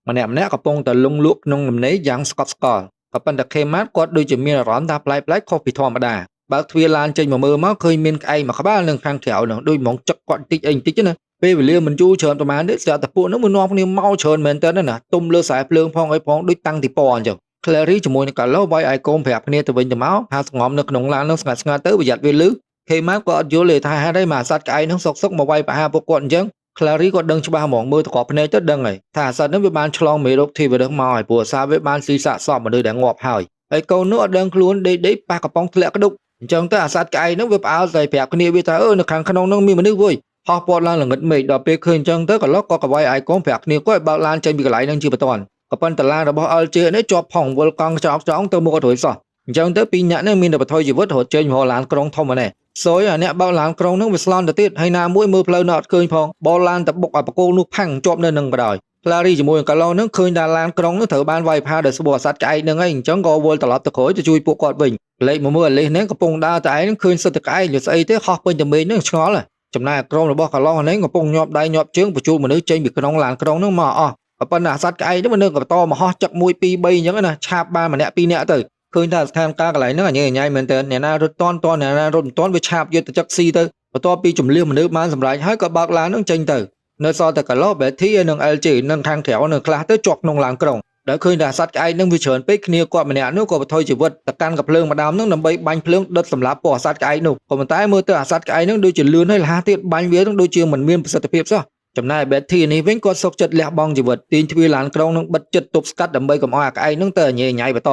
[SPEAKER 1] ាម្នាក់ម្នាក់កំពុងតែលង់លក់ក្នុងដំណេកយ៉ាងស្កប់ស្កល់ក៏ប៉ុន្តែ Kmart គាត់ដូចជាមានអារម្មណ៍ថាប្លែកៗខុសពីធម្មតាបើកទ្វារឡានចេញមកមើលមកឃើញមានក្អែកមួយក្បាលនឹងខាងក្រៅនោះដូចហ្មងចឹកគាត់បន្តិចអីបន្តិចណាពេលវេលាមិនយូរច្រើនប្រហែលទេស្រាប់តែពួកនោះមកនាំគ្នាមកច្រើនមែនតើណាទុំលើខ្សែភ្លើងផងអីផងដូចតាំងទីពណ៌អញ្ចឹង Clary ជាមួយនឹង Carlo វាយឲ្យកូនប្រាប់គ្នាទៅវិញទៅមកថាស្ងំនៅក្នុងឡាននោះស្ងាត់ស្ងាត់ទៅប្រយ័ត្នវាលឺ Kmart ក៏អត់យល់ទេថាហេតុអីមកសត្វក្អែកនោះសុកសុកមកវាយប្រហារពួកគាត់អញ្ចឹង Clary ក៏ដឹងច្បាស់ហ្មងមើលទៅគ្រាប់ភ្នែកទៅដឹងហើយថាសត្វនោះវាបានឆ្លងមេរោគធីវីរុសមកហើយព្រោះសារវាបានស៊ីសាកសពមនុស្សដែលងាប់ហើយហើយកូននោះអត់ដឹងខ្លួនដេកប៉ះកំប៉ុងធ្លាក់ក្ដុកអញ្ចឹងទៅអាសត្វក្អែកនោះវាផ្អើលតែប្រាប់គ្នាវាថាអឺនៅខាងក្នុងនោះមានមនុស្សវើយហោះពាត់ឡើងល្ងឹតមេឃដល់ពេលឃើញអញ្ចឹងទៅក៏ឡុកក៏កវាយឲ្យកូនប្រាប់គ្នាគាត់ឲ្យបើកឡានចេញពីកន្លែងហ្នឹងជាបន្ទាន់ក៏ប៉ុន្តែឡានរបស់ LJ នេះជាប់ផងវិលកង់ចោកចោងទៅមុខអត់រួចសោះអញ្ចឹងទៅពីរអ្នកនេះមានតែបថុយជីវិតរត់ចេញមករកឡានក្រុងធំហ្នឹងសយអាអ្នកបើកឡានក្រុងហ្នឹងវាស្លន់ទៅទៀតហើយណាមួយមើលផ្លូវនៅអត់ឃើញផងបោលឡានទៅបុកឲ្យបកគោនោះផាំងជាប់នៅនឹងបដ ாய் Clary ជាមួយនឹង Carlos នឹងឃើញថាឡានក្រុងនឹងត្រូវបានវាយប្រហារដោយស្បូអាសត្វក្អែកនឹងហើយអញ្ចឹងក៏វិលត្រឡប់ទៅក្រោយទៅជួយពួកគាត់វិញលេខមកមើលអាលីសនេះកំពុងដើរតែឯងនឹងឃើញសិតតែក្អែកស្អីទេហោះពេញតែមេឃនឹងឆ្ងល់ចំណែកក្រុមរបស់ Carlos នេះកំពុងញាប់ដៃញាប់ជើងបញ្ជូនមនុស្សចេញពីក្នុងឡានក្រុងនឹងមកអស់ប៉ុន្តែអាសត្វក្អែកនេះมันនឹងបន្តមកហោះចឹក1 2 3អញ្ចឹងណាឆាបបានម្នាក់ពីរនាក់ទៅឃើញថាស្ថានភាពកន្លែងហ្នឹងអញញ៉ៃមែនតើអ្នកណារត់តន់តន់អ្នកណារត់មិនតន់វាឆាបយកទៅចឹកស៊ីទៅបន្ទាប់ពីជំលះមនុស្សបានសម្រេចហើយក៏បើកឡាននឹងចេញទៅនៅសល់តែ Carlos Betty និង LJ និងខាងក្រៅនៅខ្លះទៅជាប់ក្នុងឡានក្រុងដែលឃើញថាសត្វក្អែកនឹងវាច្រើនពេកគ្នាគាត់ម្នាក់នោះក៏បថុយជីវិតទៅកាន់កាភ្លើងម្ដងនឹងដើម្បីបាញ់ភ្លើងដុតសម្លាប់ពួកអាសត្វក្អែកនោះក៏ប៉ុន្តែមើលទៅអាសត្វក្អែកនឹងដូចជាលឿនហើយលះទៀតបាញ់វានឹងដូចជាមិនមានប្រសិទ្ធភាពសោះចំណែក Betty នេះវិញគាត់សុខចិត្តលះបង់ជីវិតទាញទ្វារឡានក្រុងនឹងបិទចិត្តទប់ស្កាត់ដើម្បីកុំឲ្យអាក្អែកនឹងទៅញ៉ៃញ៉ៃបន្ត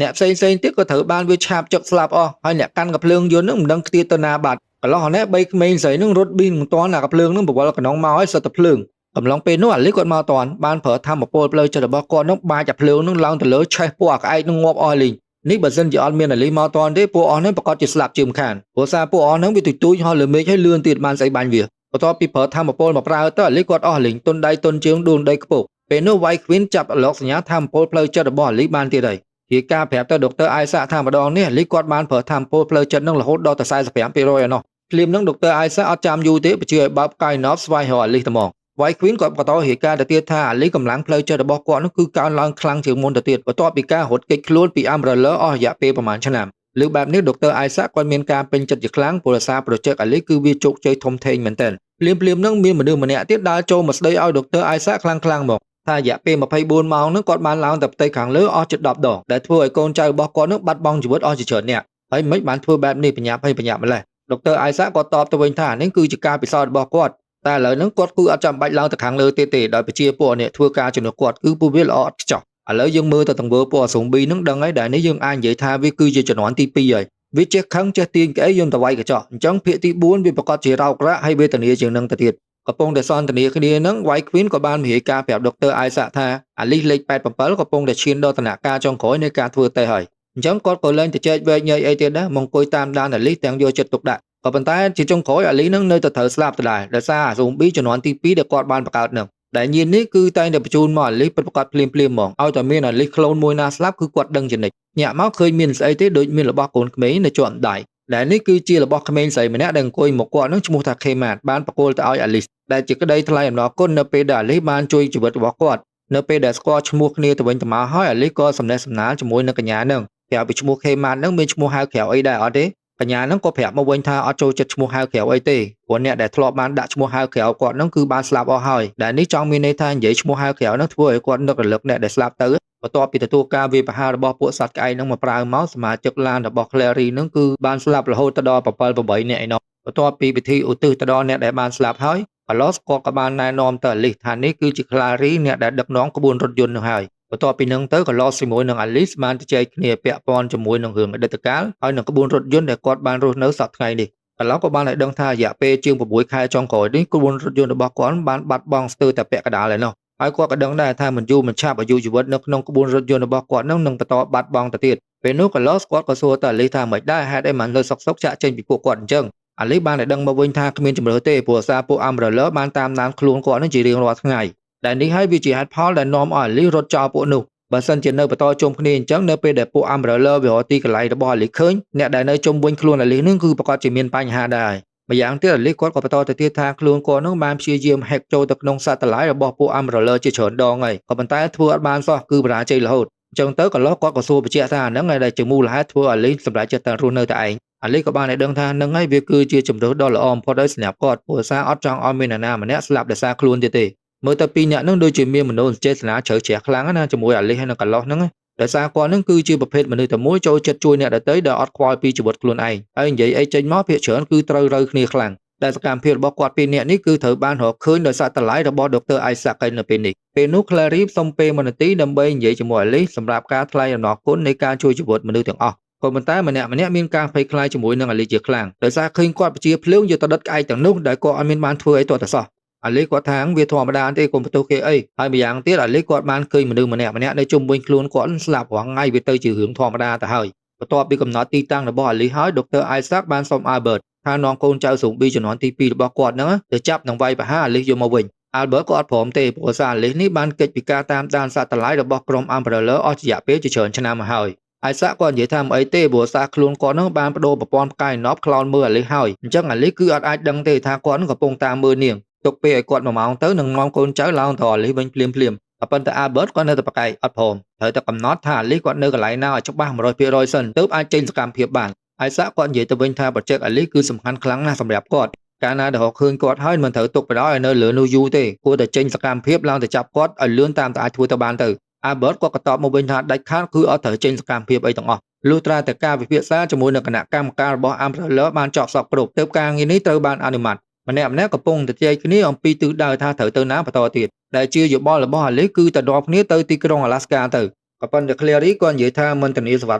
[SPEAKER 1] អ្នកផ្សេងផ្សេងទៀតក៏ត្រូវបានវាឆាបចឹកស្លាប់អស់ហើយអ្នកកាន់កាភ្លើងយន្តនឹងមិនដឹងខ្ទាតទៅណាបាត់កន្លោះនេះបីក្មេងស្រីនឹងរត់ប៊ីមិនតាន់អាកាភ្លើងនឹងបវលកណ្ដុងមកឲ្យសិតតែភ្លើងកំឡុងពេលនោះអាលីគាត់មកតាន់បានប្រើធម្មពលផ្លូវចិត្តរបស់គាត់នឹងបាចអាភ្លើងនឹងឡើងទៅលើឆេះពួកអាក្អែកនឹងងាប់អស់លីងនេះបើសិនជាអត់មានអាលីមកតាន់ទេពួកអស់នឹងប្រកាសជាស្លាប់ជាមខានព្រោះសារពួកអស់នឹងវាទុយទុយហោះលើមេឃហើយលឿនទៀតបានស្អីបាញ់វាបន្ទាប់ពីប្រើធម្មពលមកប្រើទៅអាលីគាត់អស់លីងទុនដៃទុនជើងដួលដីខ្ពស់ពេលនោះវ៉ៃខ្វីនចាប់ឡុកសញ្ញាធម្មពលផ្លូវចិត្តរបស់អាលីបានទៀតហើយជាការប្រាប់ទៅដុកទ័រអាយសាក់ថាម្ដងនេះអាលីគាត់បានប្រើធម្មពលផ្លូវចិត្តនឹងរហូតដល់ទៅ45%ឯណោះភ្លាមនឹងដុកទ័រអាយសាក់អត់ចាំយូរទេបញ្ជាឲ្យបើកកាយណប់ស្វែងរកអាលីត្មងវ៉ៃខ្វីនគាត់បន្តរាយការណ៍ទៅទៀតថាអាលីកម្លាំងផ្លូវចិត្តរបស់គាត់នោះគឺកើនឡើងខ្លាំងជាងមុនទៅទៀតបន្ទាប់ពីការរត់គេចខ្លួនពី Umbrella អស់រយៈពេលប្រហែលឆ្នាំលើបែបនេះដុកទ័រអាយសាក់គាត់មានការពេញចិត្តជាខ្លាំងព្រោះសារ project អាលីគឺវាជោគជ័យធំធេងមែនទែនភ្លាមភ្លាមនឹងមានមនុស្សម្នាក់ទៀតដើរចូលមកស្ដីឲ្យដុកទ័រអាយសាក់ខ្លាំងខ្លាំងមកថារយៈពេល24ម៉ោងនឹងគាត់បានឡើងទៅផ្ទៃខាងលើអស់ជិត10ដងដែលធ្វើឲ្យកូនចៅរបស់គាត់នឹងបាត់បង់ជីវិតអស់ជាច្រើនអ្នកហើយមិនបានធ្វើបែបនេះបញ្ញាប់ហើយបញ្ញាប់ម្ល៉េះដុកទ័រអាយសាក់គាត់តបទៅវិញថានេះគឺជាការពិសោធន៍របស់គាត់តែឥឡូវហ្នឹងគាត់គឺអត់ចាំបាច់ឡើងទៅខាងលើទៀតទេដោយប្រជាពលនេះធ្វើការជំនួសគាត់គឺពួកវាល្អអត់ខ្ចោះឥឡូវយើងមើលទៅទង្វើពួកអាសូមប៊ីហ្នឹងដឹងហើយដែលនេះយើងអាចនិយាយថាវាគឺជាជំនាន់ទី2ហើយវាចេះខឹងចេះទាញក្អីយើងទៅវាយកញ្ចក់អញ្ចឹងភាគទី4វាប្រកាសជារោគរៈហើយវេទនាជាងនឹងទៅទៀតកំពុងតែសន្ទនាគ្នាហ្នឹងវ៉ៃខ្វីនក៏បាននិយាយការប្រាប់ដុកទ័រអាយសាក់ថាអាលីសលេខ87កំពុងតែឈានដល់ដំណាក់កាលចុងក្រោយនៃការធ្វើតេស្តហើយអញ្ចឹងគាត់ក៏លែងទៅចែកវែកញែកអីទៀតដែរមកអង្គុយតាមដានអាលីសទាំងយកចិត្តទុកដាក់ក៏ប៉ុន្តែជាចុងក្រោយអាលីនឹងនៅតែត្រូវស្លាប់ដដែលដោយសារអាសូមប៊ីជំនាន់ទី2ដែលគាត់បានបង្កើតនឹងដែលញៀននេះគឺតែងតែបញ្ជូនមកអាលីពិតប្រាកដភ្លាមភ្លាមហ្មងឲ្យតែមានអាលីក្លូនមួយណាស្លាប់គឺគាត់ដឹងជានិច្ចញាក់មកឃើញមានស្អីទេដូចមានរបស់កូនក្មេងនៅជាប់ដៃដែលនេះគឺជារបស់ក្មេងស្រីម្នាក់ដែលអង្គុយមកគាត់នឹងឈ្មោះថាខេម៉ាតបានប្រគល់ទៅឲ្យអាលីសដែលជាក្តីថ្លែងអំណរគុណនៅពេលដែលអាលីសបានជួយជីវិតរបស់គាត់នៅពេលដែលស្គាល់ឈ្មោះគ្នាទៅវិញទៅមកហើយអាលីសក៏សំណេះសំណាលជាមួយនឹងកញ្ញានឹងក្រៅពីឈ្មោះខេម៉ាតនឹងមានឈ្មោះហៅក្រៅអីដែរអត់ទេកញ្ញានឹងក៏ប្រាប់មកវិញថាអត់ចូលចិត្តឈ្មោះហៅក្រៅអីទេព្រោះអ្នកដែលធ្លាប់បានដាក់ឈ្មោះហៅក្រៅគាត់នឹងគឺបានស្លាប់អស់ហើយដែលនេះចង់មានន័យថានិយាយឈ្មោះហៅក្រៅនឹងធ្វើឲ្យគាត់នឹករលឹកអ្នកដែលស្លាប់ទៅបន្ទាប់ពីទទួលការវាយប្រហាររបស់ពួកសត្វក្អែកនឹងមកប្រើមកសមាជិកឡានរបស់ Clary នឹងគឺបានស្លាប់រហូតដល់7 8នាក់ឯណោះបន្ទាប់ពីពិធីឧទ្ទិសទៅដល់អ្នកដែលបានស្លាប់ហើយ Carlos គាត់ក៏បានណែនាំទៅ Alice ថានេះគឺជា Clary អ្នកដែលដឹកនាំក្បួនរថយន្តនោះហើយបន្ទាប់ពីនឹងទៅ Carlos ជាមួយនឹង Alice បានជជែកគ្នាពាក់ព័ន្ធជាមួយនឹងរឿងអតីតកាលហើយនឹងក្បួនរថយន្តដែលគាត់បានរស់នៅសប្តាហ៍ថ្ងៃនេះ Carlos ក៏បានឲ្យដឹងថារយៈពេលជាង6ខែចុងក្រោយនេះក្បួនរថយន្តរបស់គាត់បានបាត់បង់ស្ទើរតែពាក់កណ្ដាលឯណោះហើយគាត់ក៏ដឹងដែរថាមិនយូរមិនឆាប់អាយុជីវិតនៅក្នុងក្បួនរថយន្តរបស់គាត់នឹងនឹងបន្តបាត់បង់ទៅទៀតពេលនោះ Carlos គាត់ក៏សួរទៅ Alice ថាមិនដែរហេតុអីបានលើសុកសុកចាក់ចេញពីពួកគាត់អញ្ចឹងអាលីបានឲ្យដឹងមកវិញថាគ្មានជម្រើសទេព្រោះសារពួក Umbrella បានតាមដានខ្លួនគាត់នឹងជារៀងរាល់ថ្ងៃដែលនេះហើយវាជាហេតុផលដែលនាំឲ្យអាលីរត់ចោលពួកនោះបើសិនជានៅបន្តជុំគ្នាអញ្ចឹងនៅពេលដែលពួក Umbrella វារកទីកន្លែងរបស់អាលីឃើញអ្នកដែលនៅជុំវិញខ្លួនអាលីនឹងគឺប្រកាសជាមានបញ្ហាដែរម្យ៉ាងទៀតអាលីគាត់ក៏បន្តទៅទៀតថាខ្លួនគាត់នឹងបានព្យាយាម hack ចូលទៅក្នុង satellite របស់ពួក Umbrella ជាច្រើនដងហើយក៏ប៉ុន្តែធ្វើអត់បានសោះគឺបរាជ័យរហូតអញ្ចឹងទៅកន្លោះគាត់ក៏សួរបញ្ជាក់ថាអាហ្នឹងឯងដែលជាមូលហេតុធ្វើអាលីសម្រេចចិត្តតែរស់នៅតែឯងអាលីក៏បានឲ្យដឹងថានឹងហើយវាគឺជាជម្រើសដ៏ល្អបំផុតហើយសម្រាប់គាត់ព្រោះសារអត់ចង់ឲ្យមាននរណាម្នាក់ស្លាប់ដោយសារខ្លួនទៀតទេមើលទៅពីរអ្នកនឹងដូចជាមានមនោសញ្ចេតនាជ្រៅជ្រះខ្លាំងណាជាមួយអាលីហើយនិងកាឡោះហ្នឹងដោយសារគាត់នឹងគឺជាប្រភេទមនុស្សតែមួយចូលចិត្តជួយអ្នកដទៃដែលអត់ខ្វល់ពីជីវិតខ្លួនឯងហើយនិយាយអីចេញមកភាគច្រើនគឺត្រូវរូវគ្នាខ្លាំងដែលសកម្មភាពរបស់គាត់ពីរនាក់នេះគឺត្រូវបានរកឃើញដោយសារតម្លៃរបស់ដុកទ័រអាយសាក់នៅពេលនេះពេលនោះ Clary សុំពេលមួយនាទីដើម្បីនិយាយជាមួយអាលីសម្រាប់ការថ្លែងអំណរគុណនៃការជួយជីវិតមនុស្សទាំងអស់ក៏ប៉ុន្តែម្នាក់ម្នាក់មានការភ័យខ្លាចជាមួយនឹងអាលីជាខ្លាំងដោយសារឃើញគាត់បជាភ្លើងយកទៅដុតក្អែកទាំងនោះដែលគាត់អត់មានបានធ្វើអីទាល់តែសោះអាលីគាត់ថាវាធម្មតាទេកុំបន្ទោសគេអីហើយម្យ៉ាងទៀតអាលីគាត់បានឃើញមនុស្សម្នាក់ម្នាក់នៅជុំវិញខ្លួនគាត់ស្លាប់រាល់ថ្ងៃវាទៅជារឿងធម្មតាទៅហើយបន្ទាប់ពីកំណត់ទីតាំងរបស់អាលីហើយដុកទ័រអាយសាក់បានសុំ Albert ថានាំកូនចៅសូមប៊ីជំនាន់ទី2របស់គាត់ហ្នឹងទៅចាប់និងវាយប្រហារអាលីសយកមកវិញ Albert ក៏អត់ព្រមទេព្រោះសារអាលីសនេះបានគេចពីការតាមដានសាតេឡៃរបស់ក្រុម Umbrella អស់រយៈពេលជាច្រើនឆ្នាំមកហើយអាយសាក់ក៏និយាយថាមិនអីទេព្រោះសារខ្លួនគាត់នឹងបានបដូរប្រព័ន្ធផ្កាយណប់ក្លោនមើលអាលីសហើយអញ្ចឹងអាលីសគឺអត់អាចដឹងទេថាគាត់នឹងកំពុងតាមមើលនាងទុកពេលឲ្យគាត់1ម៉ោងទៅនឹងនាំកូនចៅឡើងទៅអាលីសវិញភ្លាមភ្លាមប៉ុន្តែ Albert គាត់នៅតែប្រកែកអត់ព្រមត្រូវតែកំណត់ថាអាលីសគាត់នៅកន្លែងណាឲ្យច្បាស់100%សិនទើបអាចចេញសកម្មភាពបានអាយសាក់គាត់និយាយទៅវិញថាបច្ចេកអាលីសគឺសំខាន់ខ្លាំងណាស់សម្រាប់គាត់កាលណាដែលរកឃើញគាត់ហើយមិនត្រូវទុកបណ្ដោយឲ្យនៅលើនោះយូរទេគួរតែចេញសកម្មភាពឡើងទៅចាប់គាត់ឲ្យលឿនតាមតែអាចធ្វើទៅបានទៅ Albert ក៏តបមកវិញថាដាច់ខាតគឺអត់ត្រូវចេញសកម្មភាពអីទាំងអស់លុះត្រាតែការពិភាក្សាជាមួយនឹងគណៈកម្មការរបស់ Umbrella បានចប់សពគ្រប់ទើបការងារនេះត្រូវបានអនុម័តម្នាក់ម្នាក់កំពុងតែជែកគ្នាអំពីទិសដៅថាត្រូវទៅណាបន្តទៀតដែលជាយោបល់របស់អាលីសគឺទៅនាំគ្នាទៅទីក្រុងអាឡាស្កាទៅក៏ប៉ុន្តែ Clary ក៏និយាយថាមិនធានាសុវត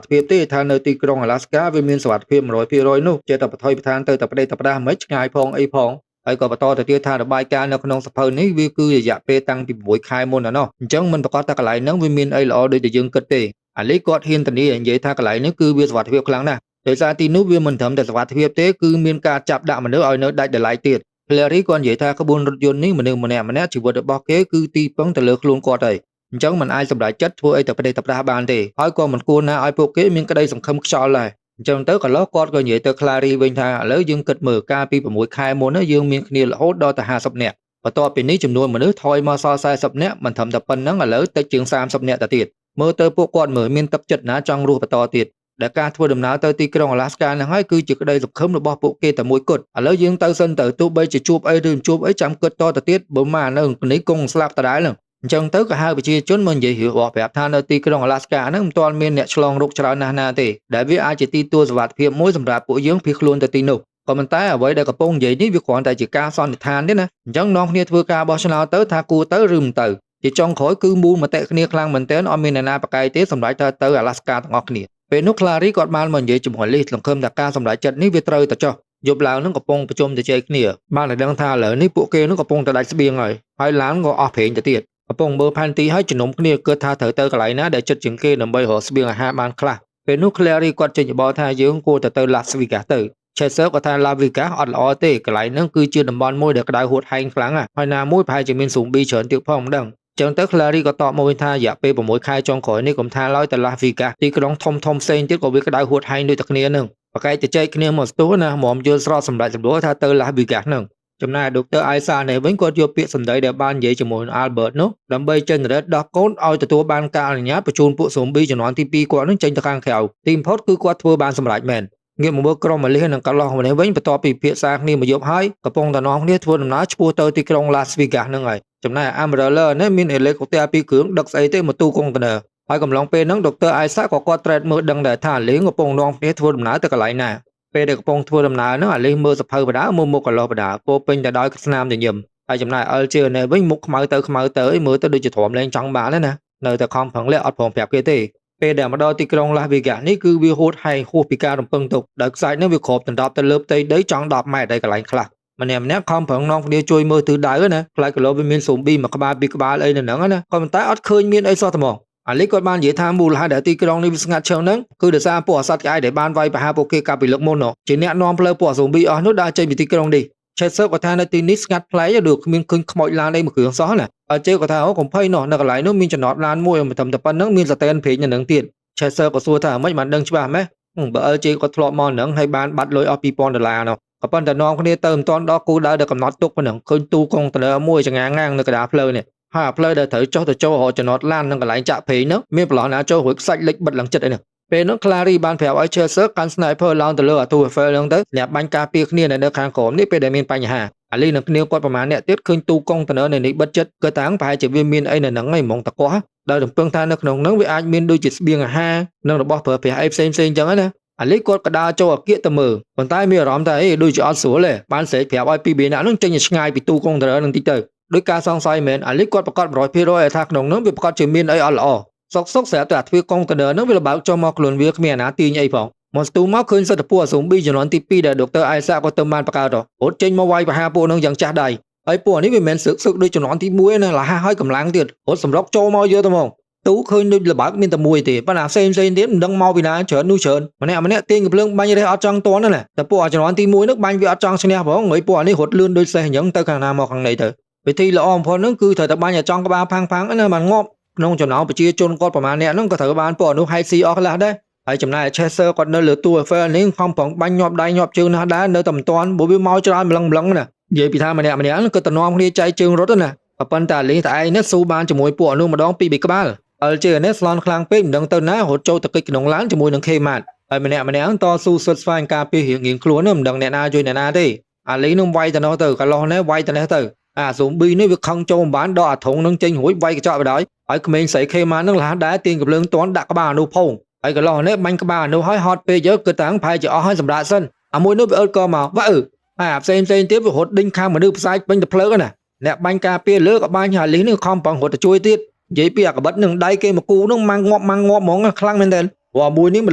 [SPEAKER 1] ្ថិភាពទេថានៅទីក្រុងអាឡាស្កាវាមានសុវត្ថិភាព100%នោះចេះតែបថុយប្រឋានទៅតែប្តេតែផ្ដាស់មិនឆ្ងាយផងអីផងហើយក៏បន្តទៅទៀតថារបាយការណ៍នៅក្នុងសភៅនេះវាគឺរយៈពេលតាំងពី6ខែមុនណោះអញ្ចឹងមិនប្រកាសថាកន្លែងហ្នឹងវាមានអីល្អដូចតែយើងគិតទេអាលីគាត់ហ៊ានធានានិយាយថាកន្លែងនេះគឺវាសុវត្ថិភាពខ្លាំងណាស់ដោយសារទីនោះវាមិនត្រឹមតែសុវត្ថិភាពទេគឺមានការចាប់ដាក់មនុស្សឲ្យនៅដាច់ដライទៀត Clary គាត់និយាយថាក្បួនរថយន្តនេះមនុស្សម្នាក់ម្នាក់ជីវិតរបស់គេគឺទីពឹងទៅលើខ្លួនគាត់ហើយអញ្ចឹងមិនអាចសម្រេចចិត្តធ្វើអីតែប្រេះតែផ្ដាស់បានទេហើយក៏មិនគួរណាឲ្យពួកគេមានក្តីសង្ឃឹមខ្យល់ដែរអញ្ចឹងទៅកន្លោះគាត់ក៏និយាយទៅ Clary វិញថាឥឡូវយើងគិតមើលកាលពី6ខែមុនយើងមានគ្នារហូតដល់តែ50នាក់បន្ទាប់ពីនេះចំនួនមនុស្សថយមកសល់40នាក់មិនត្រឹមតែប៉ុណ្្នឹងឥឡូវតិចជាង30នាក់ទៅទៀតមើលទៅពួកគាត់មើលមានទឹកចិត្តណាចង់រស់បន្តទៀតដែលការធ្វើដំណើរទៅទីក្រុងអាឡាស្កាហ្នឹងហើយគឺជាក្តីសង្ឃឹមរបស់ពួកគេតែមួយគត់ឥឡូវយើងទៅសិនទៅទោះបីជាជួបអីឬមិនជួបអីចាំគិតតទៅទៀតបើមកនៅនេះគង់ស្លាប់ដដែលហ្នឹងអញ្ចឹងទៅក៏ហៅប្រជាជនមកនិយាយរឿងរបស់ប្រាប់ថានៅទីក្រុងអាឡាស្កាហ្នឹងមិនទាន់មានអ្នកឆ្លងរោគច្រើនណាស់ណាទេដែលវាអាចជាទីទួលសុវត្ថិភាពមួយសម្រាប់ពួកយើងភៀសខ្លួនទៅទីនោះក៏ប៉ុន្តែអ្វីដែលកំពុងនិយាយនេះវាគ្រាន់តែជាការសន្និដ្ឋានទេណាអញ្ចឹងនាំគ្នាធ្វើការបោះឆ្នោតទៅថាគួរទៅឬមិនទៅជាចុងក្រោយគឺមូលមតិគ្នាខ្លាំងមែនទែនអត់មានអ្នកណាប្រកែកទេសម្រាប់ថាទៅអាឡាស្កាទាំងអស់គ្នាពេលនោះ Clary គាត់បានមកនិយាយជាមួយលីសសង្ឃឹមថាការសម្រេចចិត្តនេះវាត្រូវតែចុះយប់ឡើងនឹងកំពុងប្រជុំទៅជែកគ្នាបានតែដឹងថាឥឡូវនេះពួកគេនឹងកំពុងតែដាច់ស្បៀងហើយហើយឡានក៏អស់ប្រេងទៅទៀតកំពុងមើលផែនទីហើយជំនុំគ្នាគិតថាត្រូវទៅកន្លែងណាដែលចិត្តជាងគេដើម្បីរកស្បៀងអាហារបានខ្លះពេលនោះ Clary គាត់ចេញយោបល់ថាយើងគួរតែទៅ Las Vegas ទៅ Chaser ក៏ថា Las Vegas អត់ល្អទេកន្លែងហ្នឹងគឺជាតំបន់មួយដែលក្តៅហួតហែងខ្លាំងហើយណាមួយប្រហែលជាមានស៊ូមប៊ីច្រើនទៀតផងមិនដឹងចឹងទៅ Clary ក៏តបមកវិញថារយៈពេល6ខែចុងក្រោយនេះកុំថាឡើយតែ Las Vegas ទីក្រុងធំធំផ្សេងទៀតក៏វាក្តៅហួតហែងដូចតែគ្នានឹងបកែកទៅចែកគ្នាមកស្ទះណាហ្មមយល់ស្របសម្រាប់សម្រួលថាទៅ Las Vegas ហ្នឹងចំណែកដុកទ័រអាយសានេះវិញគាត់យកពាក្យសម្ដីដែលបាននិយាយជាមួយនឹង Albert នោះដើម្បី generate ដោះកូនឲ្យទទួលបានការអនុញ្ញាតបញ្ជូនពួកសូមប៊ីជំនាន់ទី2គាត់នឹងចេញទៅខាងក្រៅទីបំផុតគឺគាត់ធ្វើបានសម្រេចមែនងាកមកមើលក្រុមម៉ាលីសនិងកន្លោះនេះវិញបន្ទាប់ពីពិភាក្សាគ្នាមួយយប់ហើយកំពុងតែនាំគ្នាធ្វើដំណើរឆ្ពោះទៅទីក្រុង Las Vegas ហ្នឹងហើយចំណែក Umbrella នេះមានហេលីកូទែពីរគ្រឿងដឹកស្អីទេមកទូកុងតឺន័រហើយកំឡុងពេលហ្នឹងដុកទ័រអាយសាក៏គាត់ត្រេតមើលដឹងដែរថាអាលីកំពុងនាំគ្នាធ្វើដំណើរទៅកន្លែងណាពេលដែលកំពុងធ្វើដំណើរហ្នឹងអាលីមើលសភៅបដាមើលមុខកន្លោះបដាពោពេញទៅដោយស្នាមញញឹមហើយចំណែក LG នេះវិញមុខខ្មៅទៅខ្មៅទៅអីមើលទៅដូចជាទ្រាំលែងចង់បានណានៅតែខំប្រឹងលាក់អត់ព្រមប្រាប់គេទេពេលដែលមកដល់ទីក្រុង Las Vegas នេះគឺវាហួតហែងហួសពីការរំពឹងទុកដោយខ្សាច់នេះវាគ្របដណ្ដប់ទៅលើផ្ទៃដីចង់10ម៉ែត្រហើយកន្លែងខ្លះម្នាក់ម្នាក់ខំប្រឹងនាំគ្នាជួយមើលទិសដៅណាខ្លាចគីឡូវាមានសូមប៊ីមួយក្បាលពីរក្បាលអីនៅហ្នឹងណាក៏ប៉ុន្តែអត់ឃើញមានអីសោះតែហ្មងអាលីគាត់បាននិយាយថាមូលហេតុដែលទីក្រុងនេះវាស្ងាត់ឈឹងហ្នឹងគឺដោយសារពួកអាសត្វក្អែកដែលបានវាយប្រហារពួកគេកាលពីលើកមុនជាអ្នកនាំផ្លូវពួកសូមប៊ីអស់នោះដើរចេញពីទីក្រុងនេះ Chaser គាត់ថានៅទីនេះស្ងាត់ប្លែកដូចគ្មានឃើញខ្មោចឡានអីមួយគ្រឿងសោះណាអើជេគាត់ថាអូកំភៃនោះនៅកន្លែងនោះមានចំណតឡានមួយមិនត្រឹមតែប៉ុណ្្នឹងមានសតែនព្រេងនៅនឹងទៀត Chaser ក៏សួរថាម៉េចបានដឹងច្បាស់ម៉េះបើ LJ គាត់ធ្លាប់មកនឹងហើយបានបាត់លុយអស់$2000នោះក៏ប៉ុន្តែនាំគ្នាទៅមិនទាន់ដល់គោលដៅដែលកំណត់ទុកប៉ុណ្ណឹងឃើញទូកុងតឺន័រមួយចងាងងាងនៅកណ្ដាលផ្លូវនេះហើយអាផ្លូវដែលត្រូវចុះទៅចូលរកចំណតឡាននឹងកន្លែងចាក់ព្រេងនោះមានប្រឡោះណាចូលរួចខ្សាច់លិចបិទឡើងចិត្តអីនោះពេលនោះ Clary បានប្រាប់ឲ្យ Chaser កាន់ sniper ឡើងទៅលើអាទូ Eiffel ហ្នឹងទៅអ្នកបាញ់ការពារគ្នានៅខាងក្រោមនេះពេលដែលមានបញ្ហាអាលីនឹងគ្នាគាត់ប្រហែលអ្នកទៀតឃើញទូកុងតឺន័រនៅនេះបិទចិត្តគឺតាំងប្រហែលជាវាមានអីនៅហ្នឹងឯងហ្មងតកោះដោយរំពឹងថានៅក្នុងហ្នឹងវាអាចមានដូចជាស្បៀងអាហារនិងរបស់ប្រើប្រាស់អីផ្សេងផ្សេងអញ្ចឹងណាអាលីគាត់ក៏ដើរចូលអាគៀកទៅមើលប៉ុន្តែមានអារម្មណ៍ថាអីដូចជាអត់ស្រួលទេបានស្រែកប្រាប់ឲ្យពីរនាក់ហ្នឹងចេញឲ្យឆ្ងាយពីទូកុងតឺន័រហ្នឹងតិចទៅដោយការសង្ស័យមែនអាលីគាត់ប្រកាស100%ថាក្នុងហ្នឹងវាប្រកាសជាមានអីអត់ល្អសុកសុកស្រាប់តែអាទ្វារកុងតឺន័រហ្នឹងវាលបើកចូលមកខ្លួនវាគ្មានអាណាទាញអីផងមកស្ទូមកឃើញសិទ្ធិពួកអាសូមប៊ីជំនាន់ទី2ដែលដុកទ័រអាយសាក៏ទៅបានបង្កើតរត់ចេញមកវាយប្រហារពួកហ្នឹងយ៉ាងចាស់ដៃហើយពួកនេះវាមិនមែនសឹកសឹកដូចជំនាន់ទី1ណាលះហើយកម្លាំងទៀតរត់សម្រុកចូលមកយកទៅហ្មងទូឃើញដូចលបើកមានតែមួយទេប៉ុន្តែផ្សេងផ្សេងទៀតមិនដឹងមកពីណាច្រើននោះច្រើនម្នាក់ម្នាក់ទាញកំភ្លើងបាញ់រះអត់ចង់តន់ណាតែពួកអាជំនាន់ទី1នោះបាញ់វាអត់ចង់ឈ្នះផងហើយពួកអានេះរត់លឿនដូចសេះអញ្ចឹងទៅខាងណាមកខាងណីទៅ វិធីល្អបំផុតហ្នឹងគឺត្រូវតែបាញ់ឲ្យចំក្បាលផាំងផាំងណាបានងាប់ក្នុងចំណោមប្រជាជនគាត់ប្រហែលអ្នកហ្នឹងក៏ត្រូវបានពួកអនុហែកស៊ីអស់ខ្លះដែរហើយចំណែក Chaser គាត់នៅលើតួ Eiffel នេះខំប្រងបាញ់ញាប់ដៃញាប់ជើងណាស់ដែរនៅតែមិនទាន់ព្រោះវាមកច្រើនម្លឹងម្លឹងណានិយាយពីថាម្នាក់ម្នាក់ក៏ទៅនាំគ្នាចែកជើងរត់ណាប៉ុន្តែលីតែឯងនេះស៊ូបានជាមួយពួកអនុម្ដងពីរបីក្បាល LJ នេះស្លន់ខ្លាំងពេកមិនដឹងទៅណារត់ចូលទៅកិច្ចក្នុងឡានជាមួយនឹង Kmart ហើយម្នាក់ម្នាក់តស៊ូសុទ្ធស្វែងការពាររៀងរៀងខ្លួនមិនដឹងអ្នកណាជួយអ្នកណាទេអាលីនឹងវាយទៅនោះទៅកាឡោះនេះវាយទៅនេះទៅអាស៊ូប៊ីនេះវាខឹងចូលមិនបានដកអាធុងនឹងចេញរួចវាយកញ្ចក់បដ ாய் ហើយក្មេងស្រី Kmart នឹងលះដែរទាញកំភ្លើងតន់ដាក់ក្បាលអានោះផងហើយកន្លោះនេះបាញ់ក្បាលអានោះហើយហត់ពេកយើគឺតាំងផែជាអស់ហើយសម្រាប់សិនអាមួយនោះវាអើតកមកវ៉ាអឺហើយអាផ្សេងផ្សេងទៀតវារត់ដេញខាងមនុស្សផ្សាយពេញទៅភ្លើងណាអ្នកបាញ់ការពារលើក៏បាញ់ហើយលីនេះខំប្រងរត់ទៅជួយទៀតនិយាយពីអាកបិតនឹងដៃគេមកគូនឹងម៉ាំងងាប់ម៉ាំងងាប់ហ្មងខ្លាំងមែនទែនព្រោះមួយនេះមិ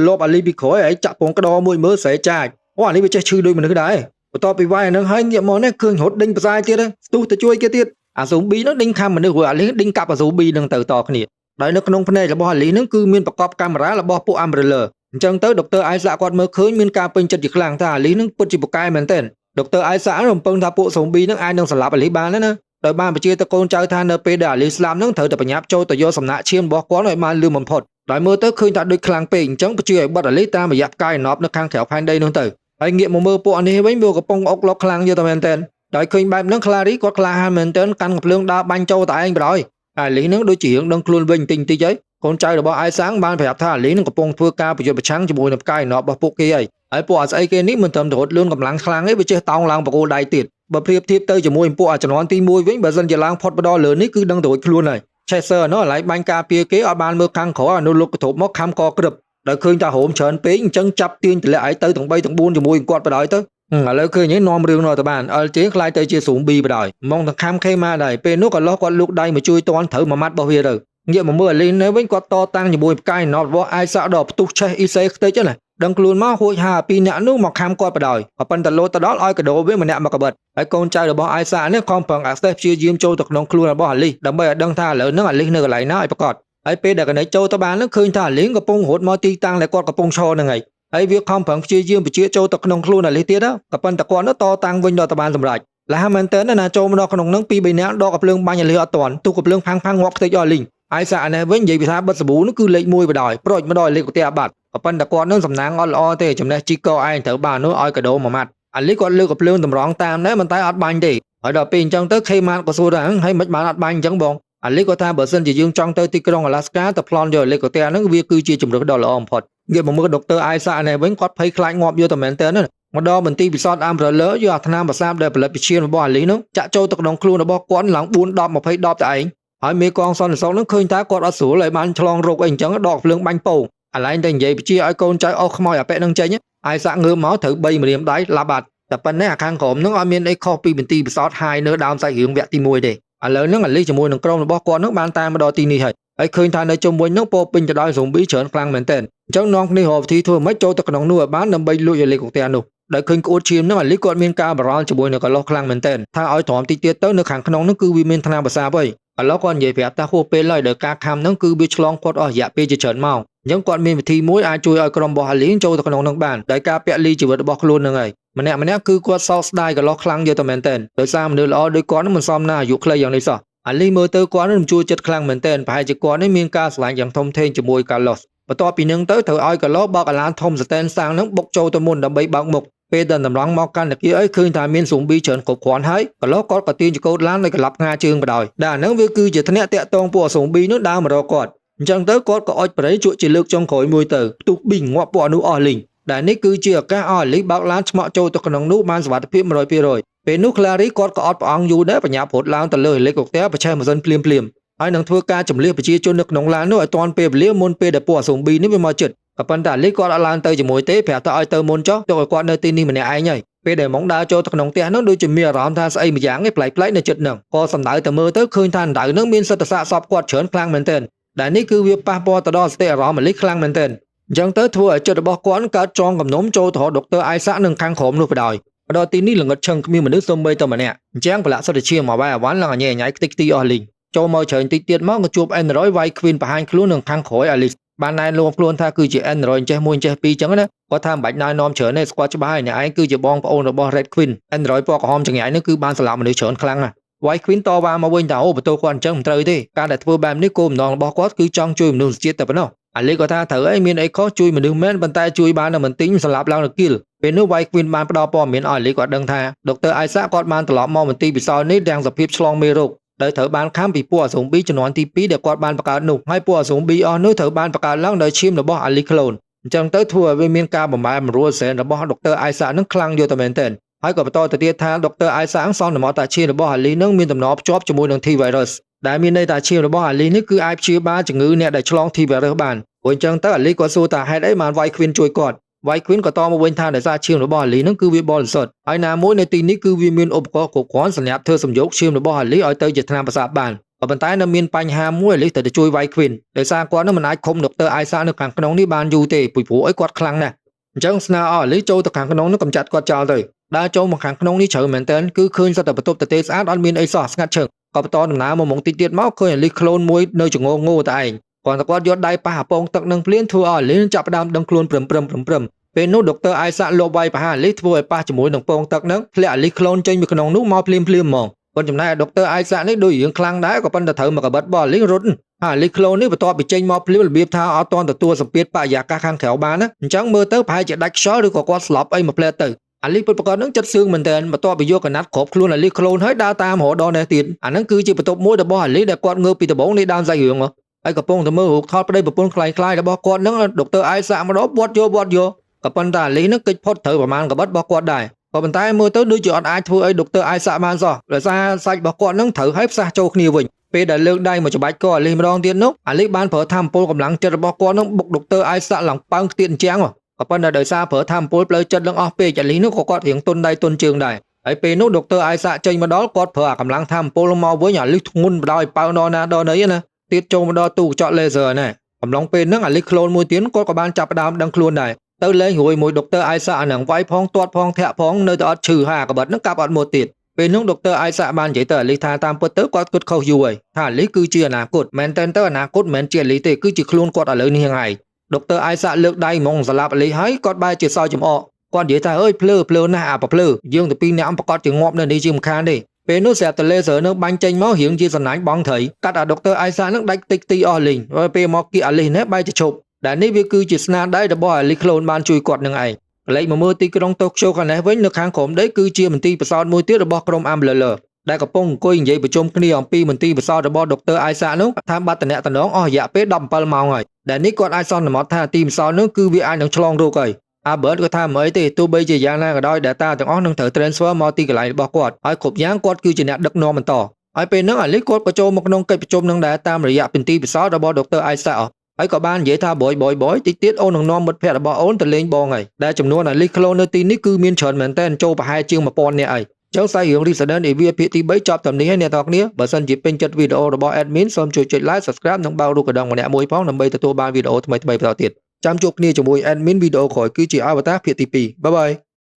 [SPEAKER 1] នលបអាលីពីក្រោយហើយចាក់ពងក្តរមួយមើលស្រែចាចអូអានេះវាចេះឈឺដូចមនុស្សដែរបន្ទាប់ពីវាយអានឹងហើយងាកមកនេះឃើញរត់ដេញផ្សាយទៀតស្ទុះទៅជួយគេទៀតអាស៊ូប៊ីនឹងដេញខាំមនុស្សរួចអាលីដេញកាប់អាស៊ូប៊ីនឹងទៅតគ្នាដោយនៅក្នុងភ្នែករបស់អាលីនឹងគឺមានប្រកបកាមេរ៉ារបស់ពួក Umbrella អញ្ចឹងទៅដុកទ័រអៃសាគាត់មើលឃើញមានការពេញចិត្តជាខ្លាំងថាអាលីនឹងពិតជាពូកែមែនទែនដុកទ័រអៃសារំពឹងថាពួកសូប៊ីនឹងអាចនឹងសម្លាប់អាលីបានណាដោយបានបញ្ជាទៅកូនចៅថានៅពេលដែលអាលីស្លាប់នឹងត្រូវតែប្រញាប់ចូលទៅយកសំណាក់ឈាមរបស់គាត់ឲ្យបានលឿនបំផុតដោយមើលទៅឃើញថាដូចខ្លាំងពេកអញ្ចឹងបញ្ជាឲ្យបិទអាលីតាមរយៈផ្កាយណប់នៅខាងក្រៅផែនដីនោះទៅហើយងាកមកមើលពួកអានេះវិញវាកំពុងអុកឡុកខ្លាំងយកតែមែនទែនដោយឃើញបែបហ្នឹងក្លារីគាត់ក្លាហានមែនទែនកាន់កំភ្លើងដើរបាញ់ចូលតែឯងបណ្ដោយអាលីនឹងដូចជារឿងដឹងខ្លួនវិញតិចតិចហើយកូនចៅរបស់អៃសាងបានប្រាប់ថាអាលីនឹងកំពុងធ្វើការប្រយុទ្ធប្រឆាំងជាមួយនឹងផ្កាយណប់របស់ពួកគេហើយហើយពួកអាស្អីគេនេះមិនត្រឹមតែរត់លឿនកម្លាំងខ្លាំងទេវាចេះតោងឡើងបកគោដៃទៀតបើប្រៀបធៀបទៅជាមួយពួកអាជំនាន់ទី1វិញបើសិនជាឡើងផុតបដល់លើនេះគឺដឹងទៅរួចខ្លួនហើយ Chaser នោះឥឡូវបាញ់ការពារគេអត់បានមើលខាងក្រោយអានោះលុកកធប់មកខំកក្រឹបដោយឃើញថារោមច្រើនពេកអញ្ចឹងចាប់ទាញទម្លាក់ឲ្យទៅទាំង3ទាំង4ជាមួយគាត់បដ ாய் ទៅឥឡូវឃើញឯងនាំរឿងនោះទៅបាន LJ ខ្លាយទៅជាស៊ូប៊ីបដ ாய் មកទាំងខំខេម៉ាដែរពេលនោះក៏លោះគាត់លូកដៃមកជួយតន់ត្រូវមួយម៉ាត់របស់វាទៅងាកមកមើលអាលីននេះវិញគាត់តតាំងជាមួយផ្កាយណប់របស់អាយសាក់ដល់ផ្ទុះឆេះអ៊ីសេខ្ទេចណាដឹងខ្លួនមកហួចហាពីរអ្នកនោះមកខំគាត់បដ ாய் ប៉ុន្តែលោតទៅដល់ឲ្យកដោវាម្នាក់មកកបិតហើយកូនចៅរបស់អាយសានេះខំប្រឹងអាសេសព្យាយាមចូលទៅក្នុងខ្លួនរបស់អាលីដើម្បីឲ្យដឹងថាឥឡូវហ្នឹងអាលីនៅកន្លែងណាឲ្យប្រកបហើយពេលដែលកណិចចូលទៅបានហ្នឹងឃើញថាអាលីកំពុងរត់មកទីតាំងដែលគាត់កំពុងឈរហ្នឹងហើយហើយវាខំប្រឹងព្យាយាមបញ្ជាចូលទៅក្នុងខ្លួនអាលីទៀតក៏ប៉ុន្តែគាត់នោះតតាំងវិញដល់ទៅបានសម្រេចលះមែនតើណាចូលមកដល់ក្នុងហ្នឹងពីរបីនាក់ដកកំភ្លើងបាញ់អាលីអត់ទាន់ទុះកំភ្លើងផាំងផាំងងាប់ខ្ទេចអស់អាលីហើយសានេះវិញនិយាយពីថាបិទសាប៊ូនោះគឺលេខ1បដ ாய் ប្រូចមកដល់លេខផ្ទះបាត់ក៏ប៉ុន្តែគាត់នឹងសំណាងអត់ល្អទេចំណេះជីកឯងត្រូវបាននោះឲ្យកដោមួយម៉ាត់អាលីគាត់លើកកំភ្លើងតម្រង់តាមដែរប៉ុន្តែអត់បាញ់ទេហើយដល់ពេលអញ្ចឹងទៅខេម៉ាតក៏សួរថាហើយមិនបានអត់បាញ់អញ្ចឹងបងអាលីគាត់ថាបើសិនជាយើងចង់ទៅទីក្រុងអាឡាស្កាទៅប្លន់យកលេខកទះហ្នឹងវាគឺជាជម្រើសដ៏ល្អបំផុតងាកមកមើលដុកទ័រអៃសានេះវិញគាត់ភ័យខ្លាចងាប់យកតែមែនតើណាមកដល់មន្ទីរពិសោធន៍ Umbrella យកអាថ្នាំប្រសាបដែលផលិតពីឈាមរបស់អាលីនោះចាក់ចូលទៅក្នុងខ្លួនរបស់គាត់ឡើង4 10 20 10តែឯងហើយមេកងសន្តិសុខនឹងឃើញថាគាត់អត់ស្រួលហើយបានឆ្លងរោគអីអញ្ចឹងដកភ្លើងបាញ់ពោងអាឡែងតែនិយាយបញ្ជាឲ្យកូនចៅអស់ខ្មោចអាប៉ែនឹងចេញអាយសាក់ងើបមកត្រូវ3ម្រាមដៃឡាប់បាត់តែប៉ុណ្ណេះអាខាងក្រោមនឹងអត់មានអីខុសពីមន្ទីរពិសោធន៍ហាយនៅដើមសាច់រឿងវគ្គទី1ទេឥឡូវហ្នឹងអាលីជាមួយនឹងក្រុមរបស់គាត់នឹងបានតាមមកដល់ទីនេះហើយហើយឃើញថានៅជុំវិញហ្នឹងពោពេញទៅដោយហ្សូប៊ីច្រើនខ្លាំងមែនទែនអញ្ចឹងនាំគ្នារកវិធីធ្វើម៉េចចូលទៅក្នុងនោះឲ្យបានដើម្បីលួចឲ្យលេខកុកទែនោះដោយឃើញក្អួតឈាមហ្នឹងអាលីគាត់មានការបារម្ភជាមួយនឹងកន្លោះខ្លាំងមែនទែនថាឲ្យទ្រាំតិចទៀតទៅនៅខាងក្នុងហ្នឹងគឺវាមានថ្នាំប្រសាទហើយឥឡូវគាត់និយាយប្រាប់ថាហួសពេលហើយដោយការខំហ្នឹងគឺវាឆ្លងគាត់អស់រយៈពេលជាច្រើនម៉ោងអញ្ចឹងគាត់មានវិធីមួយអាចជួយឲ្យក្រុមរបស់អាលីចូលទៅក្នុងនឹងបានដោយការពាក់លីជីវិតរបស់ខ្លួនហ្នឹងហើយម្នាក់ម្នាក់គឺគាត់សោកស្ដាយកន្លោះខ្លាំងយកតែមែនទែនដោយសារមនុស្សល្អដូចគាត់នឹងមិនសមណាអាយុខ្លីយ៉ាងនេះសោះអាលីមើលទៅគាត់នឹងជួយចិត្តខ្លាំងមែនទែនប្រហែលជាគាត់នេះមានការស្រឡាញ់យ៉ាងធំធេងជាមួយកាឡូសបន្ទាប់ពីនឹងទៅត្រូវឲ្យកាឡូសបើកអាឡានធំស្តែនសាំងនឹងបុកចូលទៅមុនដើម្បីបើកមុខពេលដែលតម្រង់មកកាន់តាគៀអីឃើញថាមានស៊ូប៊ីច្រើនគ្រប់គ្រាន់ហើយកន្លោះគាត់ក៏ទាញចកោតឡានឲ្យកន្លប់ងាជើងបដ ாய் ដែលអានឹងវាគឺជាធ្នាក់តាក់តងពួកស៊ូប៊ីនោះដើរមករកគាត់អញ្ចឹងទៅគាត់ក៏អុចប្រៃជក់ជាលើកចុងក្រោយមួយទៅផ្ទុះប៊ីងាប់ពួកនោះអស់លីងដែលនេះគឺជាឱកាសឲ្យអាលីបើកឡានឆ្មក់ចូលទៅក្នុងនោះបានសុវត្ថិភាព100%ពេលនោះក្លារីគាត់ក៏អត់ប្រអងយូរដែរបញ្ញាព្រត់ឡើងទៅលើហេលីកុបទ័រប្រឆេះម៉ាស៊ីនភ្លាមភ្លាមហើយនឹងធ្វើការចម្លៀសប្រជាជននៅក្នុងឡាននោះឲ្យទាន់ពេលវេលាមុនពេលដែលពួកស៊ូប៊ីនេះវាមកជិតក៏ប៉ុន្តែអាលីគាត់អត់ឡើងទៅជាមួយទេប្រាប់ថាឲ្យទៅមុនចុះទុកឲ្យគាត់នៅទីនេះម្នាក់ឯងហើយពេលដែលមកដើរចូលទៅក្នុងផ្ទះនោះដូចជាមានអារម្មណ៍ថាស្អីម្យ៉ាងឯងប្លែកៗនៅចិត្តនឹងក៏សំដៅទៅមើលទៅឃើញថាដៅនឹងមានសិទ្ធិសាកសពគាត់ច្រើនខ្លាំងមែនទែនដែលនេះគឺវាប៉ះពាល់ទៅដល់សតិអារម្មណ៍អាលីខ្លាំងមែនទែនអញ្ចឹងទៅធ្វើឲ្យចិត្តរបស់គាត់កើតចងគំនុំចូលទៅរកដុកទ័រអៃសាក់នឹងខាងក្រោមនោះបដ ாய் មកដល់ទីនេះល្ងិតឈឹងគ្មានមនុស្សសូម្បីតែម្នាក់អញ្ចឹងប្រឡាក់សុទ្ធតែឈាមមកវាយអាវ៉ាន់ឡើងអញញ៉ៃខ្ទេចខ្ទីអស់លីងចូលមកច្រើនតិចទៀតមកក៏ជួប Android វាយ Queen បង្ហាញខ្លួននឹងខាងក្រោយអាលីសបានណែនាំខ្លួនថាគឺជា Android ចេះមួយចេះពីរចឹងណាគាត់ថាមិនបាច់ណែនាំច្រើនទេស្គាល់ច្បាស់ហើយអ្នកឯងគឺជាបងប្អូនរបស់ Red Queen Android ពណ៌ក្រហមចង្រៃនេះគឺបានសម្លាប់មនុស្សច្រើនខ្លាំងណាស់ White Queen តវ៉ាមកវិញថាអូបន្ទោគាត់អញ្ចឹងមិនត្រូវទេការដែលធ្វើបែបនេះគោលបំណងរបស់គាត់គឺចង់ជួយមនុស្សជាតិតែប៉ុណ្ណោះអាលីក៏ថាត្រូវអីមានអីខុសជួយមនុស្សមែនប៉ុន្តែជួយបានតែមិនទិញសម្លាប់ឡើងរគៀលពេលនោះ White Queen បានផ្ដល់ព័ត៌មានឲ្យអាលីគាត់ដឹងថាដុកទ័រអាយសាគាត់បានត្រឡប់មកមន្ទីរពិសោធន៍នេះទាំងសភាពឆ្លងមេរោគដោយត្រូវបានខំពីពួកអាសូមប៊ីជំនាន់ទី2ដែលគាត់បានបង្កើតនោះហើយពួកអាសូមប៊ីអស់នោះត្រូវបានបង្កើតឡើងដោយឈាមរបស់អាលីក្លូនអញ្ចឹងទៅធ្វើឲ្យវាមានការបំែបំរួលសែនរបស់ដុកទ័រអាយសានឹងខ្លាំងយកតែមែនទែនហើយក៏បន្តទៅទៀតថាដុកទ័រអាយសាសន្មតថាឈាមរបស់អាលីនឹងមានតំណភ្ជាប់ជាមួយនឹង T virus ដែលមានន័យថាឈាមរបស់អាលីនេះគឺអាចព្យាបាលជំងឺអ្នកដែលឆ្លង T virus បានព្រោះអញ្ចឹងទៅអាលីក៏សួរថាហេតុអីបាន White Queen ជួយគាត់ White Queen ក៏តមកវិញថាដោយសារឈាមរបស់អាលីនឹងគឺវាបរិសុទ្ធហើយណាមួយនៅទីនេះគឺវាមានឧបករណ៍គ្រប់គ្រាន់សម្រាប់ធ្វើសំយោគឈាមរបស់អាលីឲ្យទៅជាថ្នាំប្រសាទបានក៏ប៉ុន្តែនៅមានបញ្ហាមួយអាលីត្រូវទៅជួយ White Queen ដោយសារគាត់នឹងមិនអាចឃុំដុកទ័រអាយសានៅខាងក្នុងនេះបានយូរទេពីព្រោះអីគាត់ខ្លាំងណាស់អញ្ចឹងស្នើឲ្យអាលីចូលទៅខាងក្នុងនោះកំចាត់គាត់ចោលទៅដើរចូលមកខាងក្នុងនេះជ្រៅមែនទែនគឺឃើញសុទ្ធតែបន្ទប់ទទេស្អាតអត់មានអីសោះស្ងាត់ឈឹងក៏បន្តដំណើរមកមុខតិចទៀតមកឃើញអាលីក្លូនមួយនៅចងងោតែឯងគាត់តែគាត់យកដៃប៉ះអាពងទឹកនឹងភ្លាមធ្វើឲ្យអាលីចាប់ផ្ដើមដឹងខ្លួនព្រឹមព្រឹមព្រឹមព្រឹមពេលនោះដុកទ័រអាយសាលបវាយប្រហារអាលីធ្វើឲ្យប៉ះជាមួយនឹងពងទឹកនឹងធ្លាក់អាលីក្លូនចេញពីក្នុងនោះមកភ្លាមភ្លាមហ្មងប៉ុន្តែចំណែកដុកទ័រអាយសានេះដូចរឿងខ្លាំងដែរក៏ប៉ុន្តែត្រូវមកកបិតរបស់អាលីរត់ហើយអាលីក្លូននេះបន្ទាប់ពីចេញមកភ្លាមរបៀបថាអត់ទាន់ទទួលសម្ពាធបរិយាកាសខាងក្រៅបានណាអញ្ចឹងមើលទៅប្រហែលជាដាច់ខ្យល់ឬក៏គាត់ស្លាប់អីមួយផ្លែទៅអាលីពិតប្រាកដនឹងចិត្តសឿងមែនទែនបន្ទាប់ពីយកកណាត់គ្របខ្លួនអាលីក្លូនហើយដើរតាមរហូតដល់នេះទៀតអាហ្នឹងគឺជាបន្ទប់មួយរបស់អាលីដែលគាត់ងើបពីដំបូងនៃដើមសាច់រឿងហើយកំពុងតែមើលរូបថតប្តីប្រពន្ធคล้ายៗរបស់គាត់នឹងដុកទ័រអាយសាម្ដងបត់យកបត់យកក៏ប៉ុន្តែអាលីនឹងគេចផុតត្រូវប្រមាណកបិតរបស់គាត់ដែរក៏ប៉ុន្តែមើលទៅដូចជាអត់អាចធ្វើឲ្យដុកទ័រអាយសាបានសោះដោយសារសាច់របស់គាត់នឹងត្រូវឲ្យផ្សះចូលគ្នាវិញពេលដែលលើកដៃមកច្បាច់កអាលីម្ដងទៀតនោះអាលីបានប្រើធម្មពលកម្លាំងចិត្តរបស់គាត់នឹងបុកដុកទ័រអាយសាឡើងប៉ើងខ្ទាតអញ្ចឹងក៏ប៉ុន្តែដោយសារប្រើធម្មពលផ្លូវចិត្តនឹងអស់ពេកអាលីនោះក៏គាត់រៀងទុនដៃទុនជើងដែរហើយពេលនោះដុកទ័រអាយសាចេញមកដល់គាត់ប្រើអាកម្លាំងធម្មពលមកវិញអាលីធ្ងន់បដ ாய் ប៉ើងដល់ណាដល់ណីណាទៀតចូលមកដល់ទូកញ្ចក់ laser ណាកំឡុងពេលហ្នឹងអាលីក្លូនមួយទៀតគាត់ក៏បានចាប់ផ្ដើមដឹងខ្លួនដែរទៅលេងរួយមួយដុកទ័រអាយសាអានឹងវាយផងទាត់ផងធាក់ផងនៅតែអត់ឈឺហើយអាកបិតហ្នឹងកាប់អត់មកទៀតពេលនោះដុកទ័រអាយសាបាននិយាយទៅអាលីថាតាមពិតទៅគាត់គិតខុសយូរហើយថាអាលីគឺជាអនាគតមែនតើទៅអនាគតមិនមែនជាអាលីទេគឺជាខ្លួនគាត់ឥឡូវនេះហ្នឹងឯងដុកទ័រអាយសាលើកដៃហ្មងសម្លាប់អាលីហើយគាត់បែរជាសើចចំអកគាត់និយាយថាអើយភ្លើភ្លើណាស់អាប្រភ្លើយើងទៅពីរអ្នកប្រកាសជាងាប់នៅនេះជាមិនខានទេពេលនោះស្រាប់តែ laser នឹងបាញ់ចេញមករៀងជាសំណាញ់បងត្រីកាត់អាដុកទ័រអាយសានឹងដាច់តិចទីអស់លីងហើយពេលមកគៀកអាលីនេះបែរជាឈប់ដែលនេះវាគឺជាស្នាដៃរបស់អាលីក្លូនបានជួយគាត់នឹងឯងកលេចមកមើលទីក្រុងតូក្យូខាងនេះវិញនៅខាងក្រោមដីគឺជាមន្ទីរពិសោធន៍មួយទៀតរបស់ក្រុម Umbrella ដែលកំពុងអង្គុយនិយាយប្រជុំគ្នាអំពីមន្ទីរពិសោធន៍របស់ដុកទ័រអាយសានោះថាបាត់តំណតំណងអស់រយៈពេល17ម៉ោងហើយដែលនេះគាត់អាចសន្មតថាទីពិសោធន៍នោះគឺវាអាចនឹងឆ្លងរោគហើយអាបឺតក៏ថាមិនអីទេទោះបីជាយ៉ាងណាក៏ដោយ data ទាំងអស់នឹងត្រូវ transfer មកទីកន្លែងរបស់គាត់ហើយគ្រប់យ៉ាងគាត់គឺជាអ្នកដឹកនាំបន្តហើយពេលហ្នឹងអាលីគាត់ក៏ចូលមកក្នុងកិច្ចប្រជុំនឹងដែរតាមរយៈមន្ទីរពិសោធន៍របស់ដុកទ័រអាយសាហើយក៏បាននិយាយថាបយបយបយតិចទៀតអូននឹងនាំមិត្តភ័ក្តិរបស់អូនទៅលេងបងហើយដែលចំនួនអាលីក្លូននៅទីនេះគឺមានច្រើនមែនទែនចូលប្រហែលជាង1000នាក់ហើយចឹងសាច់រឿង Resident Evil ភាគទី3ចប់ត្រឹមនេះហើយអ្នកទាំងគ្នាបើសិនជាពេញចិត្តវីដេអូរបស់ admin សូមជួយចុច like Subscribe និងបើករូបកណ្ដឹងម្នាក់មួយផងដើម្បីទទួលបានវីដេអូថ្មីៗបន្តទៀតចាំជួបគ្នាជាមួយ admin វីដេអូក្រោយគឺជា Avatar ភាគទី2 Bye bye.